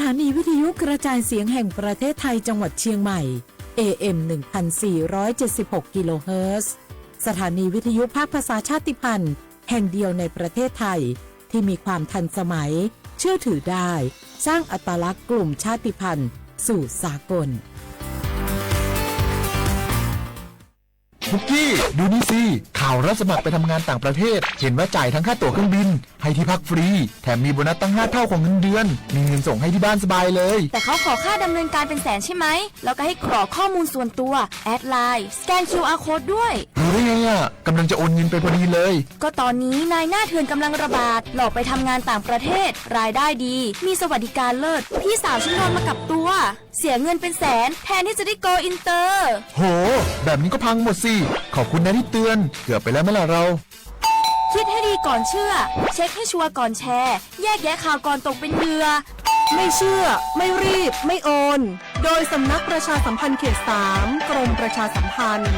สถานีวิทยุกระจายเสียงแห่งประเทศไทยจังหวัดเชียงใหม่ เอ เอ็ม หนึ่งพันสี่ร้อยเจ็ดสิบหก กิโลเฮิรตซ์ สถานีวิทยุภาคภาษาชาติพันธุ์แห่งเดียวในประเทศไทย ที่มีความทันสมัย เชื่อถือได้ สร้างอัตลักษณ์กลุ่มชาติพันธุ์สู่สากล ปุ๊กกี้ ดูนี่สิ ข่าวรับสมัครไปทำงานต่างประเทศ เห็นว่าจ่ายทั้งค่าตั๋วเครื่องบิน ให้ที่พักฟรี แถมมีโบนัสตั้งห้าเท่าของเงินเดือน มีเงินส่งให้ที่บ้านสบายเลย แต่เขาขอค่าดำเนินการเป็นแสนใช่ไหม แล้วก็ให้กรอกข้อมูลส่วนตัว แอดไลน์ สแกน คิวอาร์ โค้ดด้วย รู้ได้ไงอ่ะ กำลังจะโอนเงินไปพอดีเลย ก็ตอนนี้นายหน้าเถื่อนกำลังระบาด หลอกไปทำงานต่างประเทศ รายได้ดี มีสวัสดิการเลิศ พี่สาวฉันโดนมากับตัว เสียเงินเป็นแสน แทนที่จะได้โกลอินเตอร์ โห แบบนี้ก็พังหมดสิ ขอบคุณนะที่เตือน เกือบไปแล้วไหมล่ะเรา คิดให้ดีก่อนเชื่อ เช็คให้ชัวร์ก่อนแชร์ แยกแยะข่าวก่อนตกเป็นเหยื่อ ไม่เชื่อ ไม่รีบ ไม่โอน โดยสำนักประชาสัมพันธ์เขตสาม กรมประชาสัมพันธ์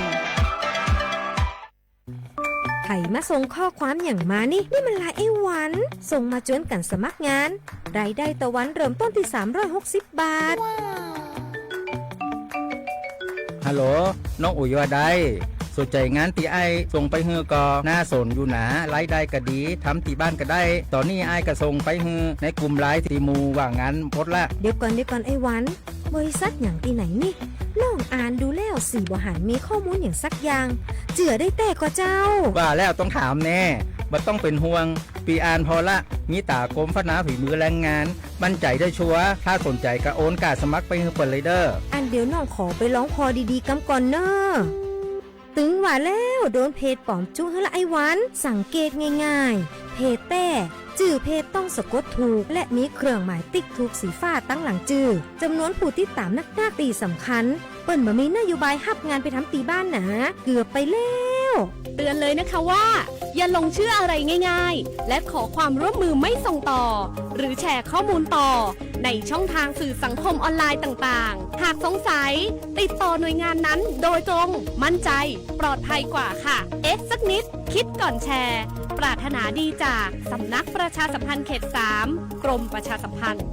ใครมาส่งข้อความอย่างมานี่ นี่มันไลน์ไอ้หวัน ส่งมาจวนกันสมัครงาน รายได้ต่อวันเริ่มต้นที่สามร้อยหกสิบบาท ฮัลโหล น้องอุ๋ยว่าได สนใจงานตี้อ้ายส่งไปหื้อก่อ น่าสนอยู่หนา รายได้ก็ดี ทำตี้บ้านก็ได้ ตอนนี้อ้ายก็ส่งไปหื้อในกลุ่มไลน์ตี้หมู่ว่างงานหมดละ เดี๋ยวก่อน เดี๋ยวก่อนไอ้หวัน บริษัทอย่างตี้ไหนนี่ น้องอ่านดูแล้วสี่บ่หันมีข้อมูลอย่างสักอย่าง เจื่อได้แต้ก่อเจ้า ว่าแล้วต้องถามแน่ บ่ต้องเป็นห่วง ปีอ่านพอละ มีตากรมพัฒนาฝีมือแรงงาน มั่นใจได้ชัวร์ ถ้าสนใจก็โอนการสมัครไปหื้อเปิ้นเลยเด้อ อันเดี๋ยวน้องขอไปลองผ่อดีๆกำก่อนเนอะ ตึงว่าแล้ว โดนเพจปลอมจุกหื้อละไอ้หวัน สังเกตง่ายๆ เพจแต้ จื่อเพจต้องสะกดถูก และมีเครื่องหมายติ๊กถูกสีฟ้าตั้งหลังจื่อ จำนวนผู้ติดตามนักๆ ตี้สำคัญ เปิ้นบ่มีนโยบายฮับงานไปทำตี้บ้านหนา เกือบไปแล้ว เตือนเลยนะคะว่า อย่าหลงเชื่ออะไรง่ายๆ และขอความร่วมมือไม่ส่งต่อ หรือแชร์ข้อมูลต่อ ในช่องทางสื่อสังคมออนไลน์ต่างๆ หากสงสัย ติดต่อหน่วยงานนั้นโดยตรง มั่นใจ ปลอดภัยกว่าค่ะ เอ๊ะสักนิด คิดก่อนแชร์ ปรารถนาดีจากสำนักประชาสัมพันธ์เขตสาม กรมประชาสัมพันธ์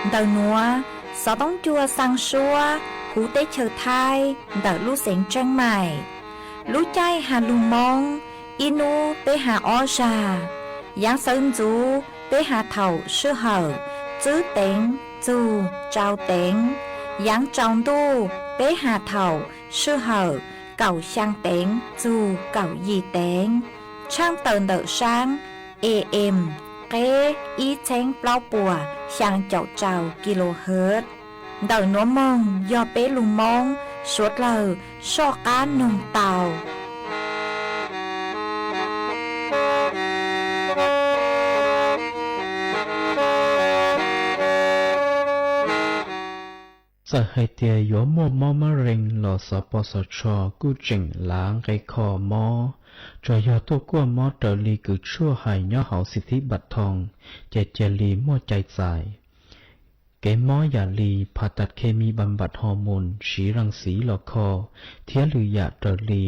Ntawm nuav, xov tooj cua xaa suab huv teb chaws Thaib ntawm lub xeev Tseeb Maim. Lub caij has lug Moob, ib nub peb has ob zag. Yaav sawv ntxuv peb has thaum sij hawm tswb teev txug tsau teev. Yaav tsaus ntuj peb has thaum sij hawm kaum xyaa teev txug kaum yim teev. Tshaaj tawm ntawm saab A M qeb ib txheeb plaub puas xyaa caum rau kilohertz. Ntawm nuav moog yog peb lug Moob suav dlawg soj qaab noog tau. Txawm hais tias yuav muaj mob mab rees los xov pos xov tsho kuj tseem lav nqe kho mob, tsuas yog tuaj kuaj mob raws li kws tshuaj hais nyob hauv xim thib npam thoo, ces cia li muaj cai txais. Kev mob yam li phas tas khe mi npa npam hos moos siv raa xiv los kho, thiab lwm yam raws li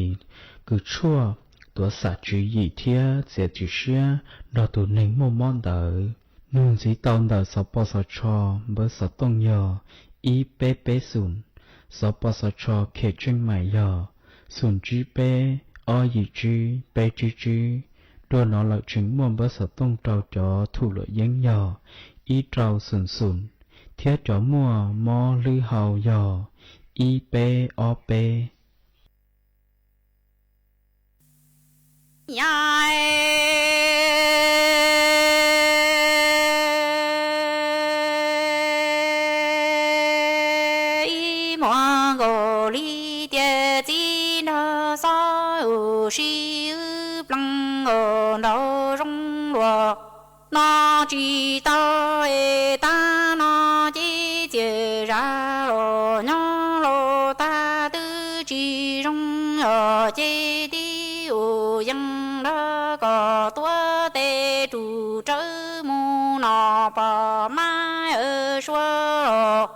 kws tshuaj tuav xam tswv yim thiab txiav txim siab nrog tus neeg muaj mob ntawd. Nug ntxiv tau ntawm xov pos xov tsho npawb xov tooj yog ib peb peb xoom, xov pos xov tsho khe Tseej Maim yog xoom tsib peb ob yim tsib peb tsib tsib. Dua no lawm tseem muaj npawb xov tooj rau cov thum luam yeeb yog ib rau xoom xoom, thiab cov muaj mob hlwb hau yog ib peb ob peb. Yaj, ib muag nkaus li tias txiv nrog xob ua si wb plees ua nraug zoo luag no tsis tau es tab no ces txias zam los nyob los tag twb tsis zoo os ces tib ua yees nrog kom tuav tes rus rawv mus no pom mab sua los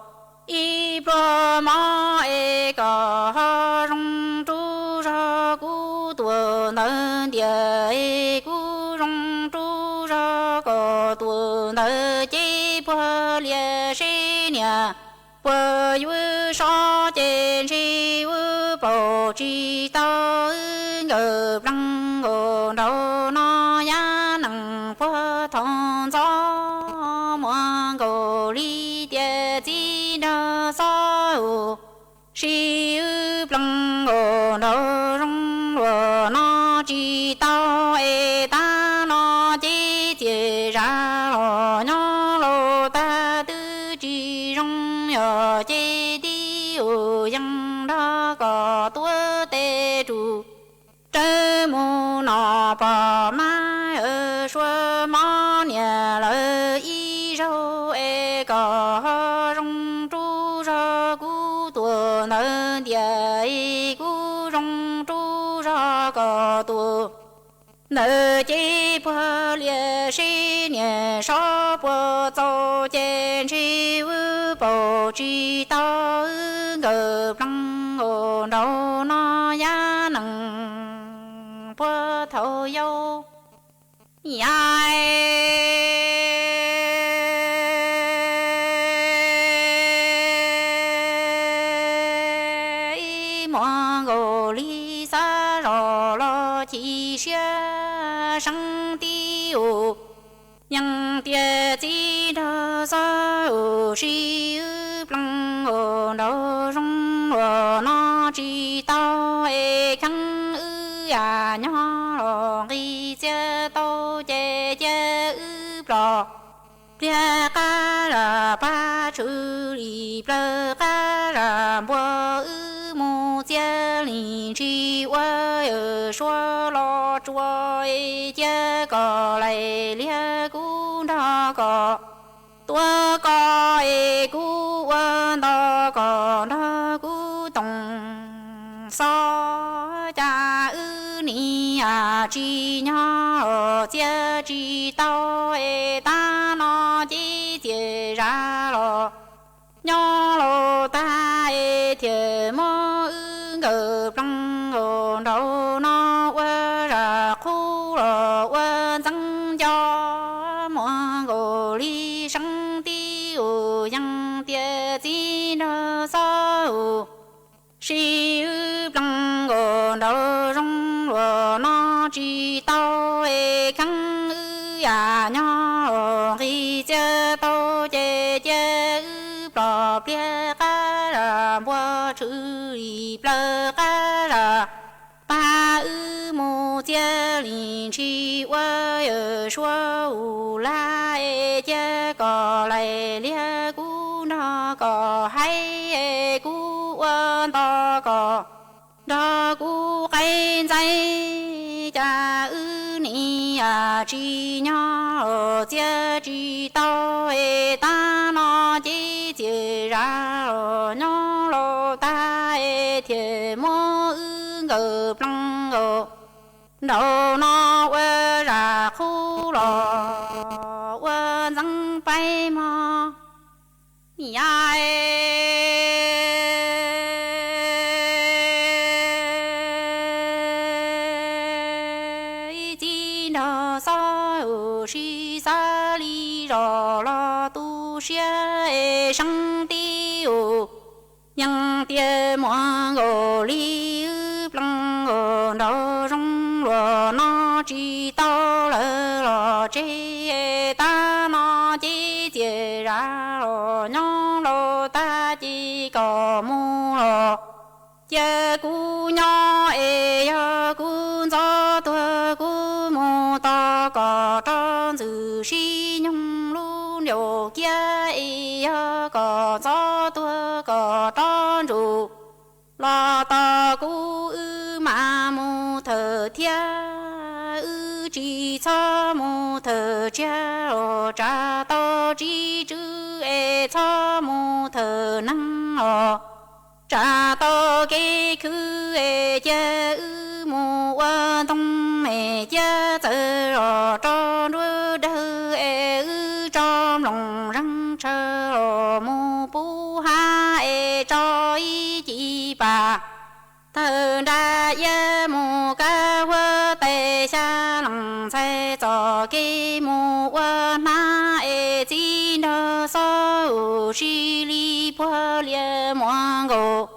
ib pluag mob es kom ho zoo rub zog kuv tuam ntawd ntiag es kuv zoo rub zog kom tuam ntawd ces puag lias seb niam puas yuav sob ces ntshe wb paum tsis tau wb nkawd plees ua nraug no yaj nees puag thaum ntxov muag nkaus li tias txiv nrog xob ua si wb plees ua nraug zoo luag no tsis tau es tab no ces txias zam los nyob los tag twb tsis zoo yog ces tib ua yees nrog kom tuav tes rus rawv mus no pom mab sua mob niam lawv ib zaug es kom ho zoo rub zog kuv tuam ntawd ntiag es kuv zoo rub zog kom tuam ntawd ces puag lias seb niam sob puas txaus ces ntshe wb paum tsis tau wb nkawd plees ua nraug no yaj nees puag thaum yau yaj, ib muag nkaus li xav zoj los chim siab seeb tib ua yees tias txiv nrog xob ua si wb plees ua nraug zoo luag no tsis tau es kheev wb yam nyob los nqis txiag tau ces cia wb plos pliag qab zaj pab tshwm li plaws qab zaj npua wb mus txiag li ntshis ua yawm suav los tsuas es cia kom laim liag kuv nrog kom tuav koj es kuv ua nto kom nrog kuv toom xob cas wb nim yam tsis nyob txiag tsis tau es tab no ces txias zam los nyob los tag es thiaj muab wb nkawd plees ua nraug no ua zaj qub los ua ntxeev nco muag nkaus li seeb tib ua yees tias txiv nrog xob ua si wb plees ua nraug zoo luag no tsis tau es kheev wb yam nyob los nqis txiag tau ces cia wb plos pliag qab zaj npua tshwm li plaws qab zaj pab wb mus txiag li ntshis ua yawm suav ua lag es cia kom laim liag kuv nrog kom haib es kuv ua nto kom nrog kuv qaib ntxaib cas wb nim yam tsis nyob txiag tsis tau es tab no ces txias zam los nyob los tag es thiaj muab wb nkawd plees ua nraug no ua zaj qub los ua ntxeev paib mog. Yaj, ib txiv nrog xob ua si xav li zoj los tu siab es seeb tib ua yees tias muaj nkaus li wb plees ua nraug zoo luag no tsis tau lawv los tseg tab no ces txias zam los nyob los tag ces kom mus los cia kuv nyob es yog kuv ntxov tuag kuv kom rov ntxwg sib nyoog lub ncaus kiab es yog kom ntxov tuag kom rov ntsum los tos kuv wb mam mus thawm thiab. Wb tsis txhob mus thawm tshiab los tsam tau txiv tswv es txhob mus thawm neeg os. Tsam tau kev khwv es cia wb mus ua ntoo es cia txawm los tso nruab dawg es wb tso nploos zeeg tshaw los mus pub hab es tso ib ci pas tawg nra iab mus kab huab tais xya lees ntxhais txom kev mus ua hnab es txiv nraug xob ua si li puag lias muas nkaus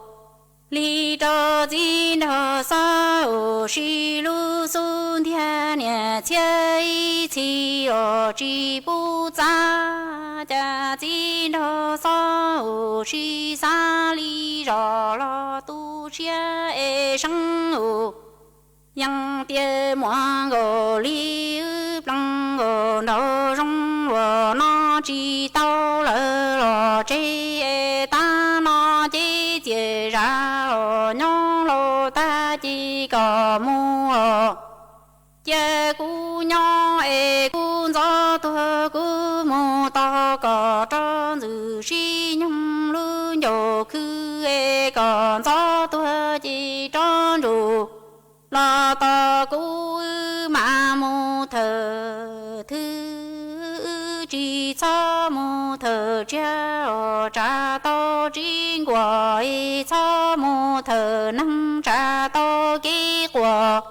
li rau txiv nraug xob ua si lub xub ntiag niam txhiab ib txhis los tsis pub txav. Cas txiv nraug xob ua si xav li zos los tu siab es seeb ua yees tias muas nkaus li wb plees nkaus nraum zoov luag no tsis tau lawm los tseg es tab no ces txias zam los nyob laus tag ces kom mus os. Cia kuv nyob es kuv ntxov tuag kuv mus tos kom rov ntxwg sib nyoog lub ncaus khwv es kom ntxov tuag ces rov ntsum los tos kuv wb mam mus thawm thwb. Wb tsis txhob mus thawm tshiab los tsam tau txiv nkuas es txhob mus thawm neeg tsam tau kev quas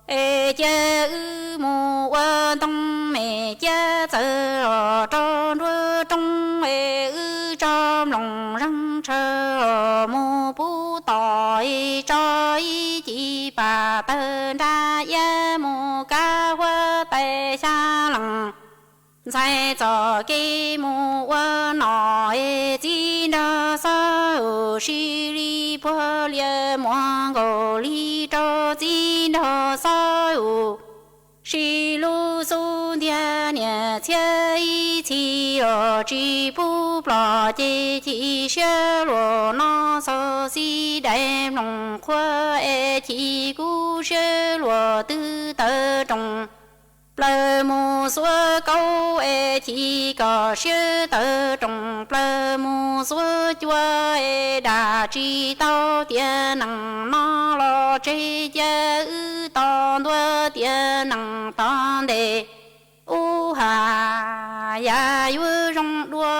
es cia wb mus ua ntoo es cia txawm los rau nruab roob es wb tso nploos zeeg tshaw los mus pub tom es tso ib ci pas tawg nra iab mus kab huab tais xya lees ntxhais txom kev mus ua nom es txiv nraug xob ua si li puag lias muas nkaus li rau txiv nraug xob ua si lub xub ntiag niam txhiab ib txhis los tsis pub plom ces chim siab luag no xov xib dais nploos qhuav es chim kub siab luag twb tawv roos plaws mus xuav kaub es chim kom siab tawv roos plaws mus xuav cua es dam tsis tau tiav nees no los tseg cia wb tos ntua tiav nees tod ntes ub has yam yuav zoo dua.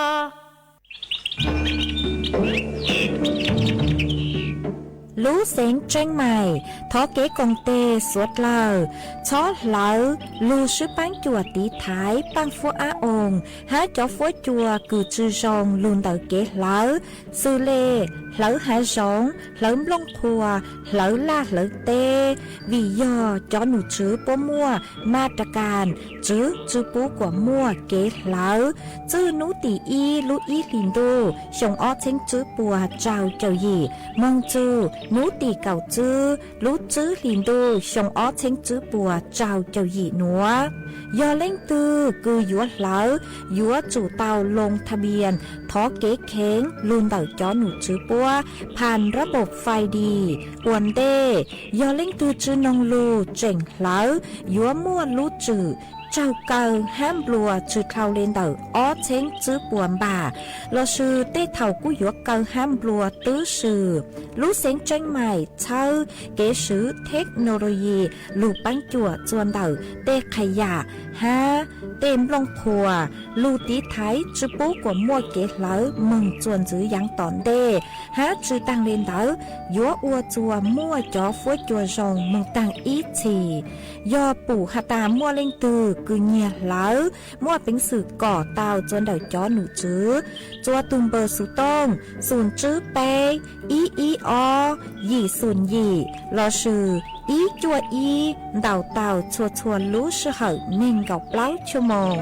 Lub xeev Tseeb Maim thov kev koom tes suav dlawg txhob hlawv lug swb paab cuam tiv thaiv paaj fuab ab oos hab cov fuab cua kws tsi zoo lug ntawm kev hlawv, xws le hlawv hav zoov, hlawv nplooj qhuas, hlawv laj hlawv teb, vim yog cov num tswv puab muaj ma ra kas tswv tsi pub kuas muaj kev hlawv. Txwj nub tim ib lub ib hlis ntuj xyoo ob txheeb tswb puas rau caum yim moog txug nub tim kaum tswb lub tswb hlis ntuj xyoo ob txheeb tswb puas rau caum yim nuav. Yog leej twg kws yuav hlawv, yuav tsum tau loo tha npias thov kev kheev lug ntawm cov num tswv puab phas rab npauj fais dis ua ntej. Yog leej twg tsi noog lug tseem hlawv, yuav muaj lub tswm tsaug kaw hab nplua tsi dhau le ntawm ob txheeb tswb puas npam, lossis tej thaum kuj yuav kaw hab nplua twb swm. Lub xeev Tseeb Maim txhawb kev swv theknoloyi lug paab cuam txuas ntawm tej qhas yam hab tej nplooj qhuas lug tiv thaiv tsi pub kuas muaj kev hlawv moog txuas ntxiv yaav tom ntej, hab tsi taag le ntawd yuav ua txuas muaj cov fuab cua zoo moog taag ib txhis. Yog pum has tas muaj leej twg kws nyiag hlawv, muaj peev xwm kom tau txuas ntawm cov num tswv txuas tug npawb xov tooj xum tswb peb ib ib ob yim xum yim lossis ib cuaj ib ntaus tau txhua txhua lub sij hawm neeg nkaum plaub chua moos.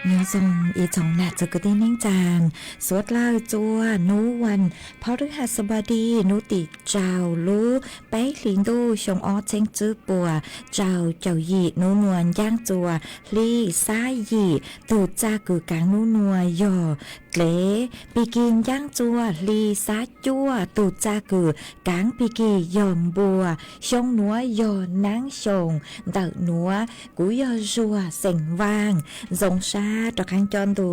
Nyob zoo ib tsoom nam txiv kwv tij neej tsaa, suav dlawg txua nub vas phab rwb has xab npaj di nub tim rau lub peb hlis ntuj xyoo ob txheeb tswb puas rau caum yim nub nua ncaab txua hli xab yim. Tug txaj kws kaav nub nua yog dlev pig kig ncaab txua hli xab cuaj. Tug txaj kws kaav pig kig yog npua. Xyoo nuav yog naab xyoo ntawm nuav. Kuv yog Zuag xeem Vaaj, zoo sab rov qaab coj ntu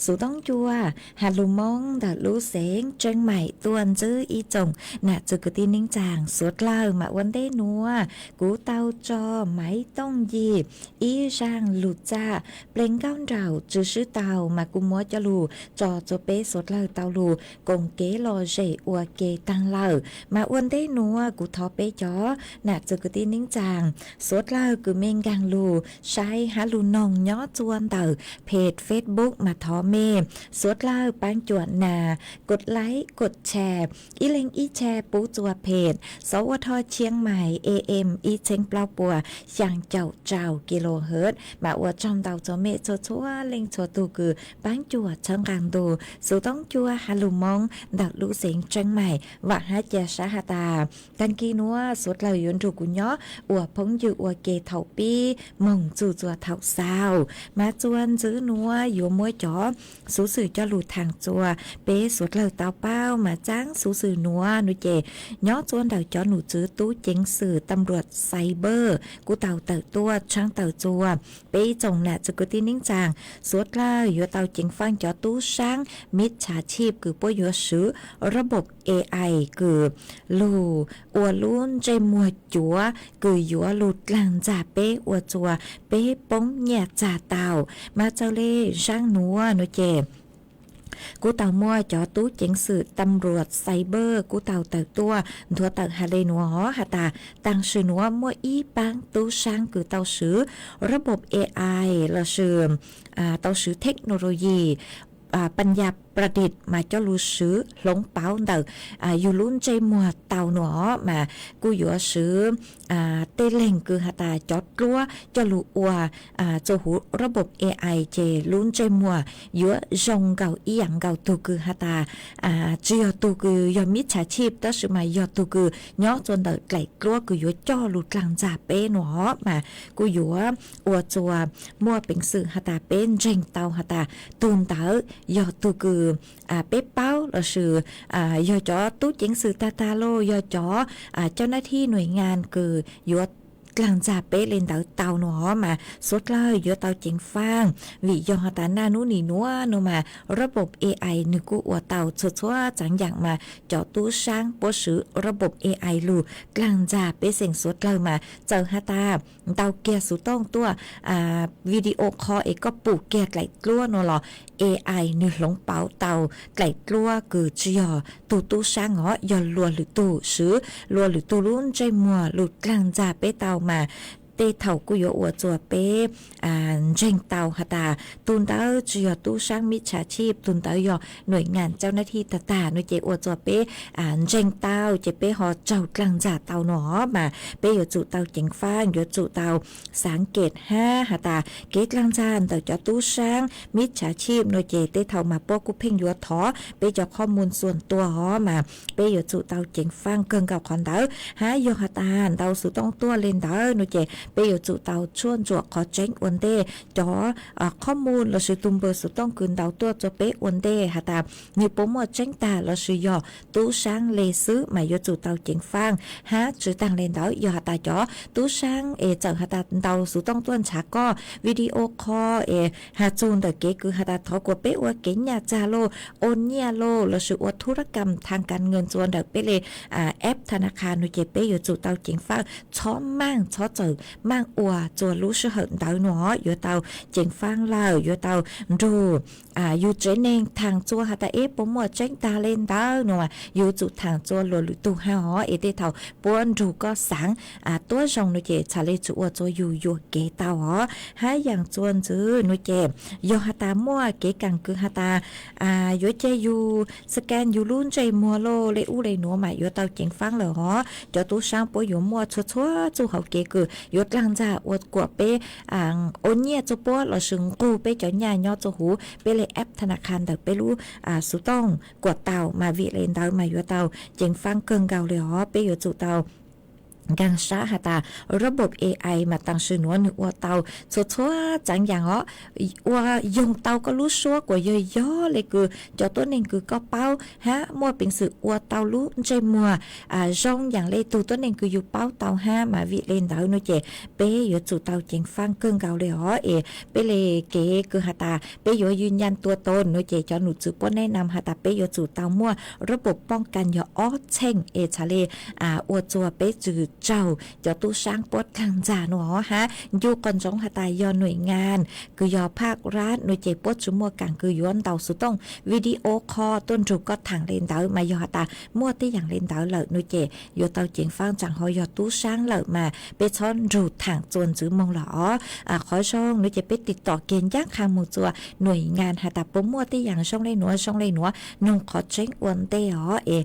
xuv toob cua has lug Moob ntawm lub xeev Tseeb Maim tuaj ntsib ib tsoom nam txiv kwv tij neej tsaa suav dlawg. Mas ua ntej nuav kuv tau tso maiv tooj yim ib zaaj lug txaj Plees Nkauj Nraum Tsw Swb tau, mas kuv muab coj lug tso txug peb suav dlawg tau lug koom kev lom zem ua ke taag lawm. Mas ua ntej nuav kuv thov peb cov nam txiv kwv tij neej tsaa suav dlawg kws mej nkaag lug saib hab lug noog nyob txua ntawm peg Facebook mas thov mej suav dlawg paab cuam nas, kod like, kod share, ib leeg ib share pub txua peg Sov Ua Dho Chiang Mai A M ib txheeb plaub puas xyaa caum rau kilohertz. Mas ua tsaug ntau txug mej txhua txhua leej txhua tug kws paab cuam txhawb nqaa ntu xuv toob cua has lug Moob ntawm lub xeev Tseeb Maim. Vaam hab ca sab has tas taag kis nuav suav dlawg yuav nrug kuv nyob ua phooj ywg ua ke thaum pib moog txug txua thaum xaus. Mas txua ntxiv nuav yuav muab cov xuv xwm coj lug thaam txua peb suav dlawg tau paub. Mas txaab xuv xwm nuav nuav ces nyob txua ntawm cov nom tswv tub ceev xwm tam ruam xai npawj kuj tau tawm tuaj tshaab tawm txua peb ib tsoom nam txiv kwv tij neej tsaa suav dlawg yuav tau ceev faaj cov tub saab mib tshaj tshib kws puab yuav swv rab npoom A I kws lug ua lub ntsej muag cuav kws yuav lug dlaag ntxag peb ua txua peb poob nyaj txag tau. Mas txawm le zaaj nuav nuav ces kuj tau muaj cov tub ceev xwm tam ruam xai npawj kuj tau tawm tuaj nthuav tawm has le nuav hov has tas taag sim nuav muaj ib paab tub saab kws tau swv rab npoom A I lossis tau swv technology paj nyaj pradit mas coj lug swv hloov pauv ntawm yug lub ntsej muag tau nuav hov mas kuj yuav swv tej leeg kws has tas cov dluab coj lug ua txua huv rab npoom A I ces lub ntsej muag yuav zoo nkaus ib yaam nkaus tug kws has tas tsi yog tug kws yog mib tshaj tshib tab sis mas yog tug kws nyob txua ntawm dlaim dluab kws yuav coj lug dlaag ntxag peb nuav hov mas kuj yuav ua txua muaj peev xwm has tas peb ntseeg tau has tas tug ntawd yog tug kws peb paub lossis yog cov tub ceev xwm tag tag los yog cov cab nab thib nuam ngaa kws yuav dlaag ntxag peb le ntawd tau nuav hov mas suav dlawg yuav tau ceev faaj. Vim yog has tas naj nub nim nuav nuav mas rab npoom A I nwg kuj ua tau txhua txhua txaav yaam mas cov tub saab puab swv rab npoom A I lug dlaag ntxag peb xeem suav dlawg mas txawm has tas ntau kiag xuv tooj tuaj video call es koj pum kiag dlaim dluab nuav los A I nwg hloov pauv tau dlaim dluab kws tsi yog tug tub saab hov, yog luag lwm tug swv luag lwm tug lub ntsej muag lug dlaag ntxag peb tau mas tej thaum kuj yuav ua txua peb ntseeg tau has tas tug ntawd tsi yog tub saab mib tshaj tshib, tug ntawd yog nuam ngaa cab nab thib tag tag nuav ces ua txua peb ntseeg tau ces peb ho raug dlaag ntxag tau nuav hov mas peb yuav tsum tau ceev faaj, yuav tsum tau xaav kem hab has tas kev dlaag ntxag ntawm cov tub saab mib tshaj tshib nuav ces tej thaum mas puab kuj pheej yuav thov peb cov qhov muj xuam tua hov mas peb yuav tsum tau ceev faaj kawg nkaus qhov ntawd. Hab yog has tas ntau xuv tooj tuaj le ntawd nuav ces peb yuav tsum tau tshuaj ntsuam qhov tseeb ua ntej. Cov qhov muj lossis tug npawg xuv tooj kws ntau tuaj txua peb ua ntej has tas nwg puas muaj tseeb tag lossis yog tub saab le xwb mas yuav tsum tau ceev faaj. Hab tsi taag le ntawd yog has tas cov tub saab es txawm has tas ntau xuv tooj tuaj nrhav koj video call es has txug ntawm kev kws has tas thov kuas peb ua kev nyaj txag lauj, ua nyiaj lauj lossis ua thu rab kam thaaj kas nkees txua ntawm peb le app tha na kha nuav ces peb yuav tsum tau ceev faaj, txhob maaj txhob txawm maaj ua txua lub sij hawm ntawd nuav hov, yuav tau ceev faaj lawm yuav tau nrug yug tsev neeg thaam txua has tas eb puas muaj tseeb tag le ntawd nuav mas yug tsum thaam txua luag lwm tug hab hov es tej thaum puab nrug koj xaav tuab zoo nuav ces txhad le tsi ua txua yug yuam kev tau hov. Hab yaam txua ntxiv nuav ces yog has tas muaj kev kaam kws has tas yuav ca yug scan yug lub ntsej muag lauj le ub le nuav mas yuav tau ceev faaj lawm hov. Cov tub saab puab yuav muaj txhua txhua txuj hauv kev kws yuav dlaag ntxag ua kuam peb ua nyiaj txuj puab lossis nqug peb cov nyaj nyob txuj huv peb le app thaj na kha ntawm peb lub xuv tooj kuam tau mas vim le ntawd mas yuav tau ceev faab kawg nkaus le os. Peb yuav tsum tau nkaag sab has tas robot A I mas taam sim nuav nwg ua tau txhua txhua txaav yaam os, ua yoog tau koj lub suab kuas yog yog le kws cov tuab neeg kws koj paub hab muaj peev xwm ua tau lub ntsej muag zoo yaam le tug tuab neeg kws yug paub tau hab mas vim le ntawd nuav ces peb yuav tsum tau ceev faab kawg nkaus le os. Es peb le kev kws has tas peb yuav yws nyaj tua toos nuav ces cov num txwv puab neb nam has tas peb yuav tsum tau muaj robot poob kas yog ob txheej es txhad le ua txuag peb tsw tsaug cov tub saab puab dlaag ntxag nuav hab ncu qhov ntsoov has tas yog nuim ngaa kws yog phaj rab nuav ces puab tsi muaj kaam kws yuav ntaus xuv tooj video call tuaj nrug koj thaam le ntawd mas yog has tas muaj tej yaam le ntawd lawm nuav ces yuav tau ceev faab tsaam ho yog tub saab lawm mas peb txhob nrug thaam txuas ntxiv moog lawm os. Qhov zoo nuav ces peb tiv tom kiag ncaab qha moog txuas nuim ngaa has tas puas muaj tej yaam zoo le nuav zoo le nuav noog qhov tseeb ua ntej os es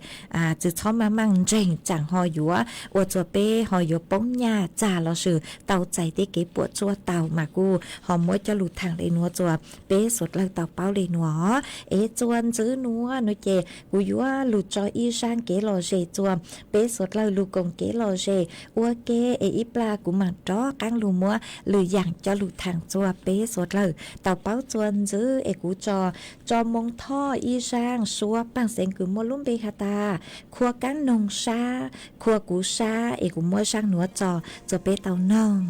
tsi txhob maaj maaj ntseeg tsaam ho yuav ua txuas peb ho yuav poob nyaj txag lossis tau txais tej kev puam tsuaj tau mas kuj ho muab coj lug thaam le nuav txuas peb suav dlawg tau paub le nuav. Es txuas ntxiv nuav nuav ces kuv yuav lug tso ib zaaj kev lom zem txuas peb suav dlawg lug koom kev lom zem ua ke es ib plag kuv maam rov qaab lug muab lwm yaam coj lug thaam txuas peb suav dlawg tau paub txuas ntxiv es kuv tso, tso moo thoj ib zaaj suab paaj xeev kws muaj lub npe has tas Khua Kaab Noog Sab, Khua Kuv Sab es kuv muab zaaj nuav tso txuas peb tau noog.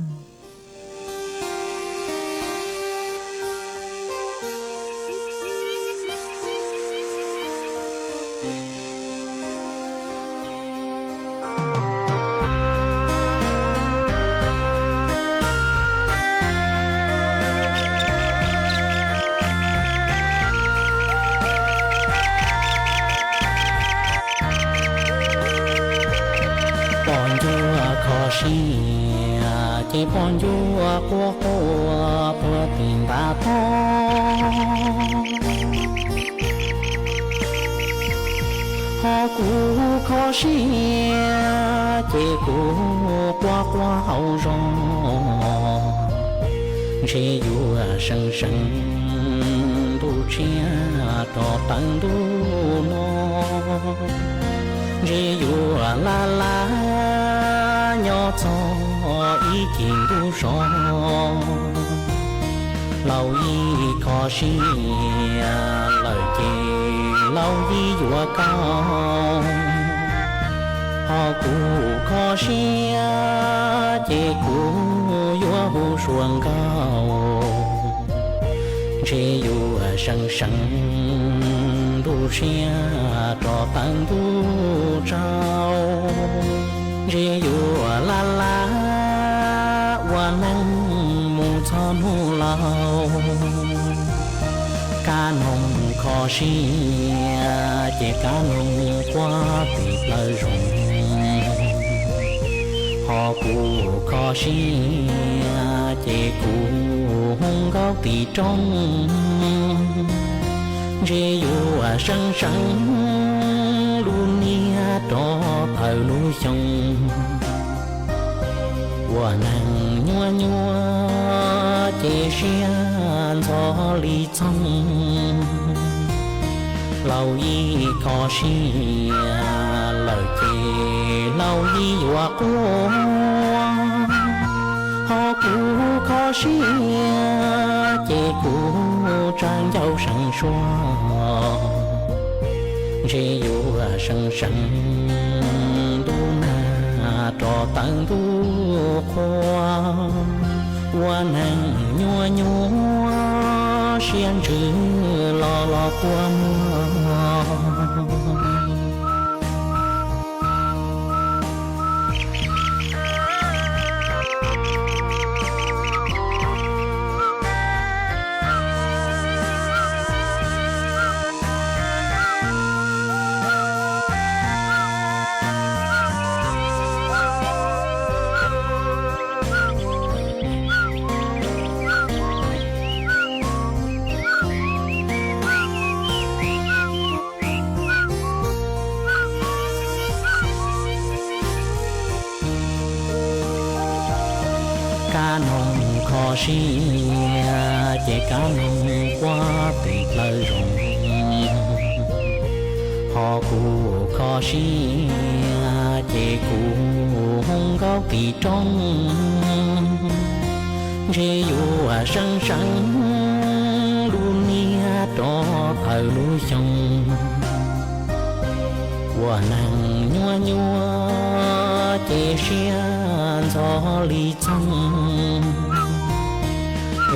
Poj ncua kho siab ces poj ncua quaj quaj puag tim ntav tog. Ho kuv kho siab ces kuv quaj quaj hauv zog, ntshe yuav seev seev ntuj tshiab rov tawm ntuj no, ntshe yuav laj laj nyob txog ib cim ntuj so. Laus yij kho siab lawm ces laus yij yuav koj, ho kuv kho siab ces kuv yuav hu suav nkaus, ntshe yuav seev seev ntuj tshiab rov tawm ntuj tsaus, ntshe yuav laj laj ua neej mus txog hnub laus. Kab noog kho siab ces kab noog quaj tim plawv zoov, ho kuv kho siab ces kuv hu nkaus tim roob, ntshe yuav seev seev lub niag rov tawm lub xyoo. Ua neeg nyuaj nyuaj ces siab ntxhov li txhooj, laus yij kho siab lawm ces laus yij yuav quaj, ho kuv kho siab ces kuv tsa ncauj seev suab, ntshe yuav seev seev ntuj nag rov tawm ntuj qhua. Ua neeg nyuaj nyuaj siab ntsws los los kua muag. Kab noog kho siab ces kab noog quaj pem plawv zoo, ho kuv kho siab ces kuv hu nkauj pim roob. Ntshe yuav seev seev lub niag rov tawm lub xyoo, ua neeg nyuaj nyuaj ces siab ntxhov li txheej.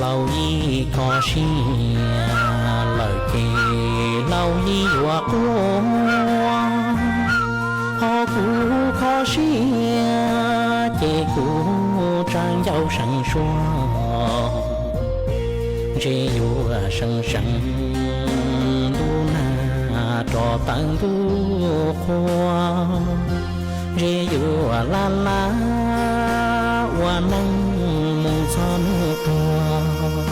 Laus yij kho siab lawm ces laus yij yuav quaj, ho kuv kho siab ces kuv tsa ncauj seev suab. Ntshe yuav seev seev ntuj nag rov tawm ntuj qhua, ntshe yuav laj laj ua neej mus txog hnub tuag.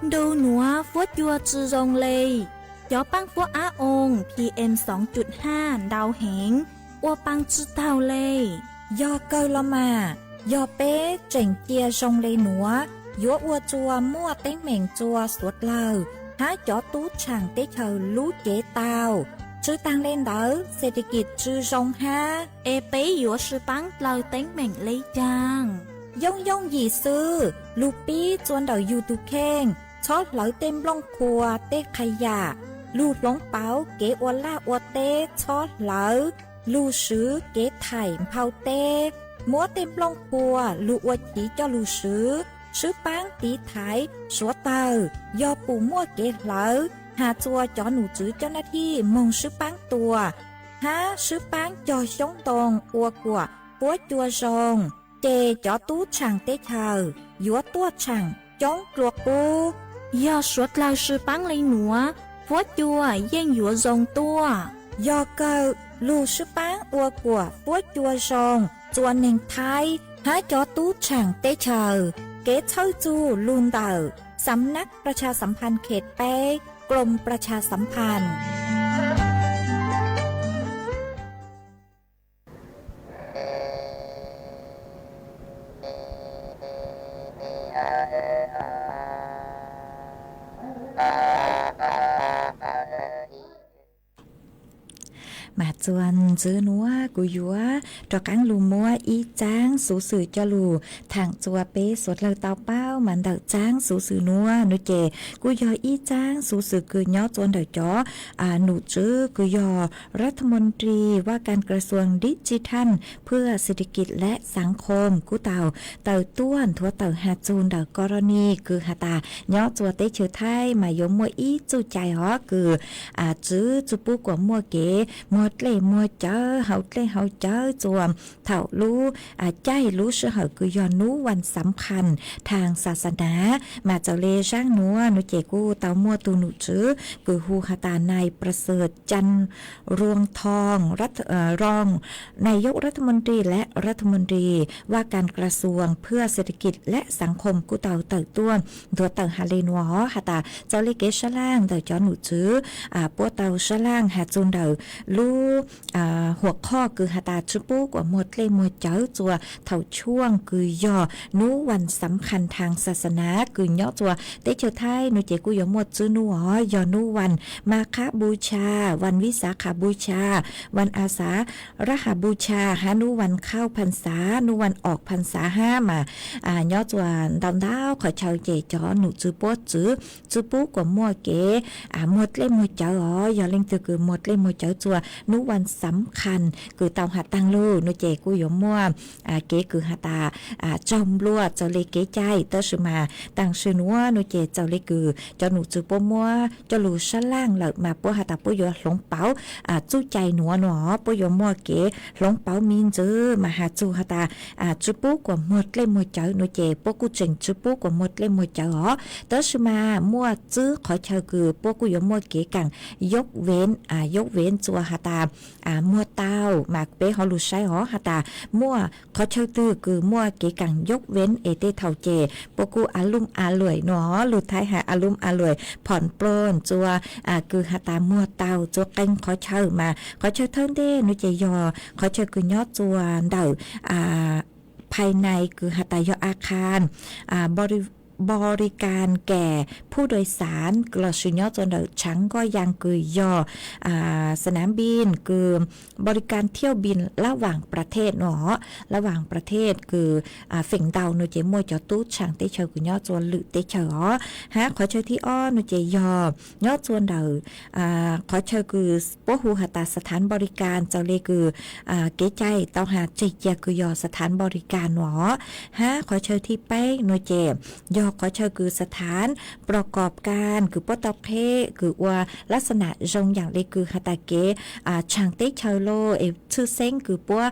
Ntu nuav fuab cua tsi zoo le, cov paab fuab ab oo P M xoo cum haj ntau heev, ua paa tsi taug le. Yog kawg los mas, yog peb tseem cia zoo le nuav, yuav ua txuas muaj teeb meem txuas suav dlawg hab cov tub tshaam teb chaws lub cev tau. Tsi taag le ntawd, xes tes kis tsi zoo hab. Es peb yuav sib paab dlawg teeb meem le caag? Yooj yooj yim xwb, lug pib txua ntawm yug tug kheej, txhob hlawv tej nplooj qhuav tej qha yam, lug hloov pauv kev ua laj ua teb, txhob hlawv, lug swv kev thaim nphau teb, muab tej nplooj qhuav lug ua chiv coj lug swv, sib paab tiv thaiv suav dlawg. Yog pum muaj kev hlawv, has txuas cov num tswv coj naj thij moog sib paab tua, hab sib paab cog xyoob ntoo ua kuam fuab cua zoo, ces cov tub tshaam teb chaws yuav tuaj tshaam coob dlua qub. Yog suav dlawg sib paab le nuav, fuab cua yeej yuav zoo tuaj. Yog kawg, lug sib paab ua kuam fuab cua zoo txua neeg Thaib hab cov tub tshaam teb chaws. Kev txhawj txug lug ntawm สำนักประชาสัมพันธ์เขตแปด กรมประชาสัมพันธ์. Mas txuas ntxiv nuav kuv yuav rov qaab lug muab ib txaab xuv xwm coj lug thaam txua peb suav dlawg tau paub. Mas ntawm txaab xuv xwm nuav, nuav ces kuj yog ib txaab xuv xwm kws nyob txua ntawm cov num tswv kws yog รัฐมนตรีว่าการกระทรวงดิจิทัลเพื่อเศรษฐกิจและสังคม kuj tau tawm tuaj nthuav tawm has txug ntawm กรณี kws has tas nyob txua teb chaws Thaib mas yuav muaj ib txuj cai hov kws tswv tsi pub kuas muaj kev muag dlej muag cawv, haus dlej haus cawv txua thaum lub caij lub sij hawm kws yog หนึ่งวันสำคัญทางศาสนา. Mas txawm le zaab nuav, nuav ces kuj tau muaj tug num tswv kws hu has tas นายประเสริฐ จันทร์รวงทอง รองนายกรัฐมนตรีและรัฐมนตรีว่าการกระทรวงเพื่อเศรษฐกิจและสังคม kuj tau tawm tuaj nthuav tawm has le nuav hov has tas txawm le kev sab laj ntawm cov num tswv puab tau sab laj has txug ntawm lub huam qhoj kws has tas tsi pub kuas muag dlej muag cawv txua thaum chuaj kws yog หนึ่งวันสำคัญทางศาสนา kws nyob txua teb chaws Thaib nuav ces kuj yuav muaj tswv nuav hov yog หนึ่งวันมาฆบูชา วันวิสาขบูชา วันอาสาฬหบูชา hab หนึ่งวันเข้าพรรษา หนึ่งวันออกพรรษา hab mas nyob txua ntau ntau qhov chaw ces cov num tswv puab tswv tsi pub kuas muaj kev muag dlej muag cawv hov. Yog leej twg kws muag dlej muag cawv txua หนึ่งวันสำคัญ khas kws tau has taag lug no ces kuj yuav muaj kev kws has tas tsaug nplua txawm le kev cai, tab sis mas taam sim nuav no ces txawm le kws cov nom tswv puab muab coj lug sab laaj lawm mas puab has tas puab yuav hloov pauv txuj cai nuav no, puab yuav muaj kev hloov pauv me ntsis mas has txug has tas tsi pub kuas muag dlej muag cawv no ces puab kuj tseem tsi pub kuas muag dlej muag cawv os. Tab sis mas muaj tsib qhov chaw kws puab kuj yuav muaj kev kaam yog vev, yog vev txuas has tas muag tau mas peb ho lug saib os has tas muaj qhov chaw twg kws muaj kev kaam yog vev es tej thaum ces puab kuj a lum a luam no, lug Thaib has a lum a luam, phom plon txuas kws has tas muag tau txuas qee qhov chaw mas qhov chaw thawj ntej no ces yog qhov chaw kws nyob txuas ntawm phais nais kws has tas yog a khas บริการแก่ผู้โดยสาร lossis nyob txuas ntawm ชั้นก็ยัง kws yog สนามบิน kws บริการเที่ยวบินระหว่างประเทศ no, ระหว่างประเทศ kws feem ntau no ces muaj cov tub tshaaj teb chaws kws nyob txuas lwm teb chaws os. Hab qhov chaw thib ob no ces yog nyob txuas ntawm qhov chaw kws puab hu has tas สถานบริการ txawm le kws kev cai tau has tseg cia kws yog สถานบริการ no. Hab qhov chaw thib peb no ces yog qhov chaw kws สถานประกอบการ kws puab tau qheb kws ua ลักษณะ zoo yaam le kws has tas kev tshaaj teb chaws lauj, es tshwj xeeb kws puab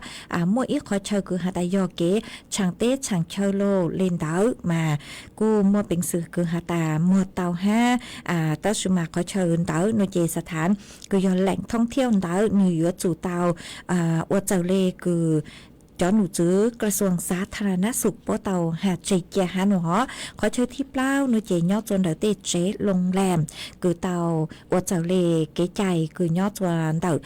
muaj ib qhov chaw kws has tas yog kev tshaaj teb tshaaj chaw lauj le ntawd mas kuj muaj peev xwm kws has tas muag tau hab. Tab sis mas qhov chaw ntawd no ces สถาน kws yog แหล่งท่องเที่ยว ntawd nwg yuav tsum tau ua txawm le kws cov nom tswv กระทรวงสาธารณสุข puab tau has tseg cia hab no. Qhov chaw thib plaub no ces nyob txuas ntawm tej tsev โรงแรม kws tau ua txawm le kev cai kws nyob txuas ntawm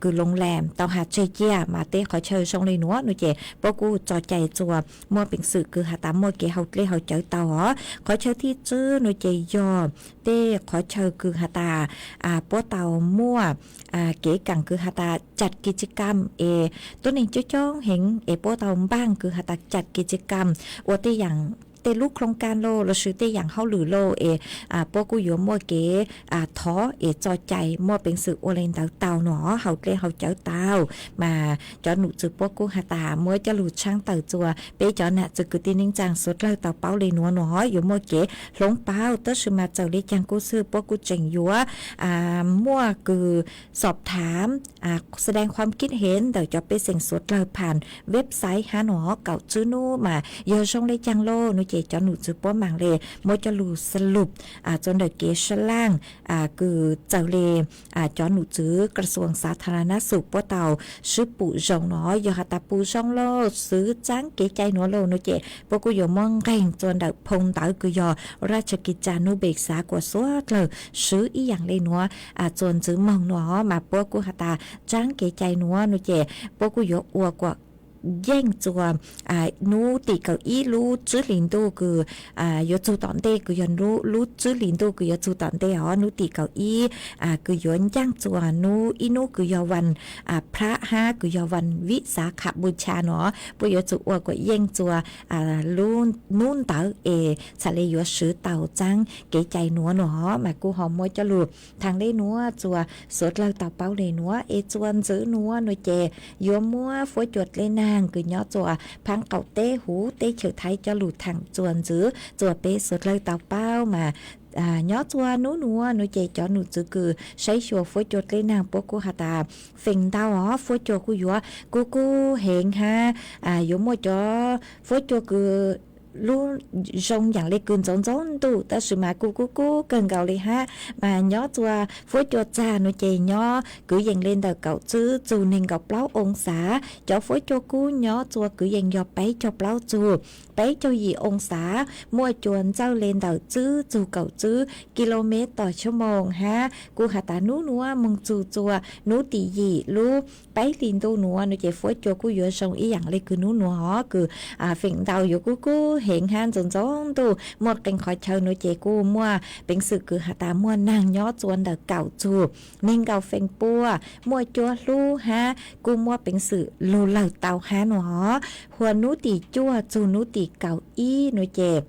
kws โรงแรม tau has tseg cia mas tej qhov chaw zoo le nuav no ces puab kuj tso cai txuas muaj peev xwm kws has tas muaj kev haus dlej haus cawv tau os. Qhov chaw thib tsib no ces yog tej qhov chaw kws has tas puab tau muaj kev kaam kws has tas จัดกิจกรรม es tuab neeg coob coob heev es puab tau npaaj kws has tas จัดกิจกรรม ua tej yaam tej lub โครงการ lauj lossis tej yaam hauj lwm lauj es puab kuj yuav muaj kev thov es tso cai muaj peev xwm ua le ntawd tau no, haus dlej haus cawv tau. Mas cov nom tswv puab kuj has tas muab coj lug tshaab tawm txuas peb cov nam txwv kwv tij neej tsaa suav dlawg tau paub le nuav no yuav muaj kev hloov pauv, tab sis mas txawm le caag kuj xwb puab kuj tseem yuav muaj kws สอบถาม แสดงความคิดเห็น ntawm cov pej xeem suav dlawg ผ่าน website hab no. Kaum tsib nub mas yog zoo le caag lauj no ces cov nom tswv puab maam le muab coj lug สรุป txuas ntawm kev sab laaj kws txawm le cov nom tswv กระทรวงสาธารณสุข puab tau swb pum zoo no. Yog has tas pum zoo lauj, xwv txaab kev cai nuav lauj no ces puab kuj yuav muab nqeeg txuas ntawm phoo ntawv kws yog ราชกิจจานุเบกษา kuas suav dlawg swv ib yaam le nuav txuas ntxiv moog no mas puab kuj has tas txaab kev cai nuav no ces puab kuj yuav ua kuas yeej txuas nub tim kaum ib lub tswb hlis ntuj kws yuav txug tom ntej kws yog lub tswb hlis ntuj kws yuav txug tom ntej os, nub tim kaum ib kws yuav ncaaj txuas nub ib nub kws yog วันพระ hab kws yog วันวิสาขบูชา no. Puab yuav tsum ua kuas yeej txuas nub ntawd es txhad le yuav swv tau txaab kev cai nuav no mas kuj ho muab coj lug thaam le nuav txuas suav dlawg tau paub le nuav es txuas ntxiv nuav no ces yuav muab fuab cua dlej naag kws nyob txuas phaab qaum teb huv teb chaws Thaib coj lug thaam txuas ntxiv txuas peb suav dlawg tau paub mas nyob txuas nub nuav no ces cov nom tswv kws saib xyuas fuab cua dlej naag puab kuj has tas feem ntau os fuab cua kuj yuav kub kub heev hab yuav muaj cov fuab cua kws lub zoo yaam le kws ntxoov ntxoov ntuj tab sis mas kuj kub kub kawg nkaus le hab. Mas nyob txuas fuab cua txag no ces nyob kwv yees le ntawm kaum tswb txug neeg nkaum plaub oo xav. Cov fuab cua kub nyob txuas kwv yees yog peb caug plaub txug peb caug yim oo xav, muaj cua ntxawj le ntawm tswb txug kaum tswb ki lo mev tom tshab moos hab. Kuj has tas nub nuav moog txug txuas nub tim yim lub peb hlis ntuj nuav no ces fuab cua kuj yuav zoo ib yaam le kws nub nuav os kws feem ntau yuav kub kub heev hab ntxoov ntxoov ntuj. Muaj qee qhov chaw no ces kuj muaj peev xwm kws has tas muaj naag nyob txuas ntawm kaum txug neeg nkaus feem pua, muaj cua hlub hab kuj muaj peev xwm lug lawg tau hab no os. Huas nub tim cuaj txug nub tim kaum ib no ces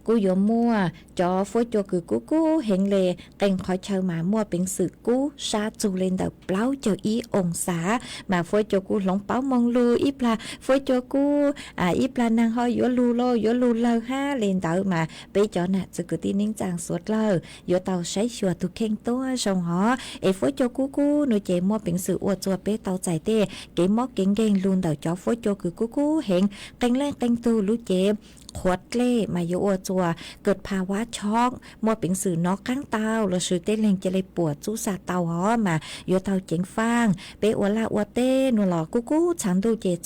kuj yuav muaj cov fuab cua kws kub kub heev le, qee qhov chaw mas muaj peev xwm kub sab txug le ntawm plaub caug ib oo xas, mas fuab cua kuj hloov paub moo lug, ib plag fuab cua kub, ib plag neeg ho yuav lug lauj, yuav lug lawg hab le ntawd, mas peb cov nam txwv kwv tij neej tsaa suav dlawg yuav tau saib xyuas tug kheej tuab zoo hov. Es fuab cua kub kub nuav ces muaj peev xwm ua txug peb tau txais tej kev mob kev nkeeg lug ntawm cov fuab cua kws kub kub heev. Qee leej qee tug lub cev qhuav dlej mas yuav ua txug kawg pha vab chob, muaj peev xwm nov qaab tau lossis tej leeg ca le puam txuj xav tau hov mas yuav tau ceev faaj. Peb ua laj ua teb nuav los kub kub txhaav ntuj ces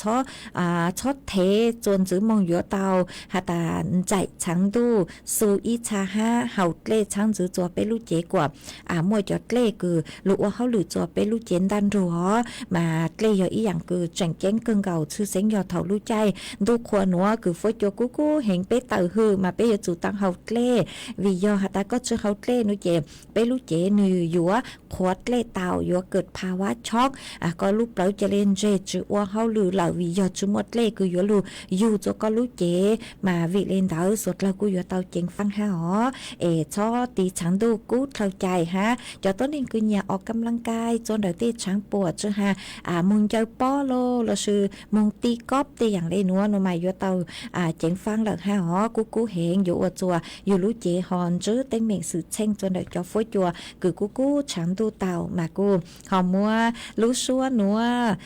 txhob thev txuas ntxiv moog, yuav tau has tas ntxaim txhaav ntuj xu ib txha hab haus dlej txhab ntxiv txuas peb lub cev kuas muaj cov dlej kws lug ua hauj lwm txuas peb lub cev ntaj nrug hov. Mas dlej yog ib yaam kws tseem ceeb kawg nkaus, tshwj xeeb yog thaum lub caij ntuj qhua nuav kws fuab cua kub kub heev, peb tawm hwm mas peb yuav tsum tau haus dlej, vim yog has tas koj tsi haus dlej nuav ces peb lub cev nwg yuav qhuav dlej tau, yuav kawg pha vab chob, koj lub plawv ca le ntseg tsi ua hauj lwm lawm, vim yog tsi muaj dlej kws yuav lug yug txuas koj lub cev. Mas vim le ntawd suav dlawg kuj yuav tau ceev faaj hab hov. Es txhob tiv txhaav ntuj kub dlhau cai hab. Cov tuab neeg kws nyiam o kam laj kai txuas ntawm tej tshaav puam tsi has moog ncaws pob lossis moog ti kob tej yaam le nuav no mas yuav tau ceev faaj lawm hab hov. Kub kub heev yuav ua txuas yug lub cev ho ntswb teeb meem xwm txheej txuas ntawm cov fuab cua kws kub kub tshaav ntuj tau. Mas kuj ho muab lub suab nuav,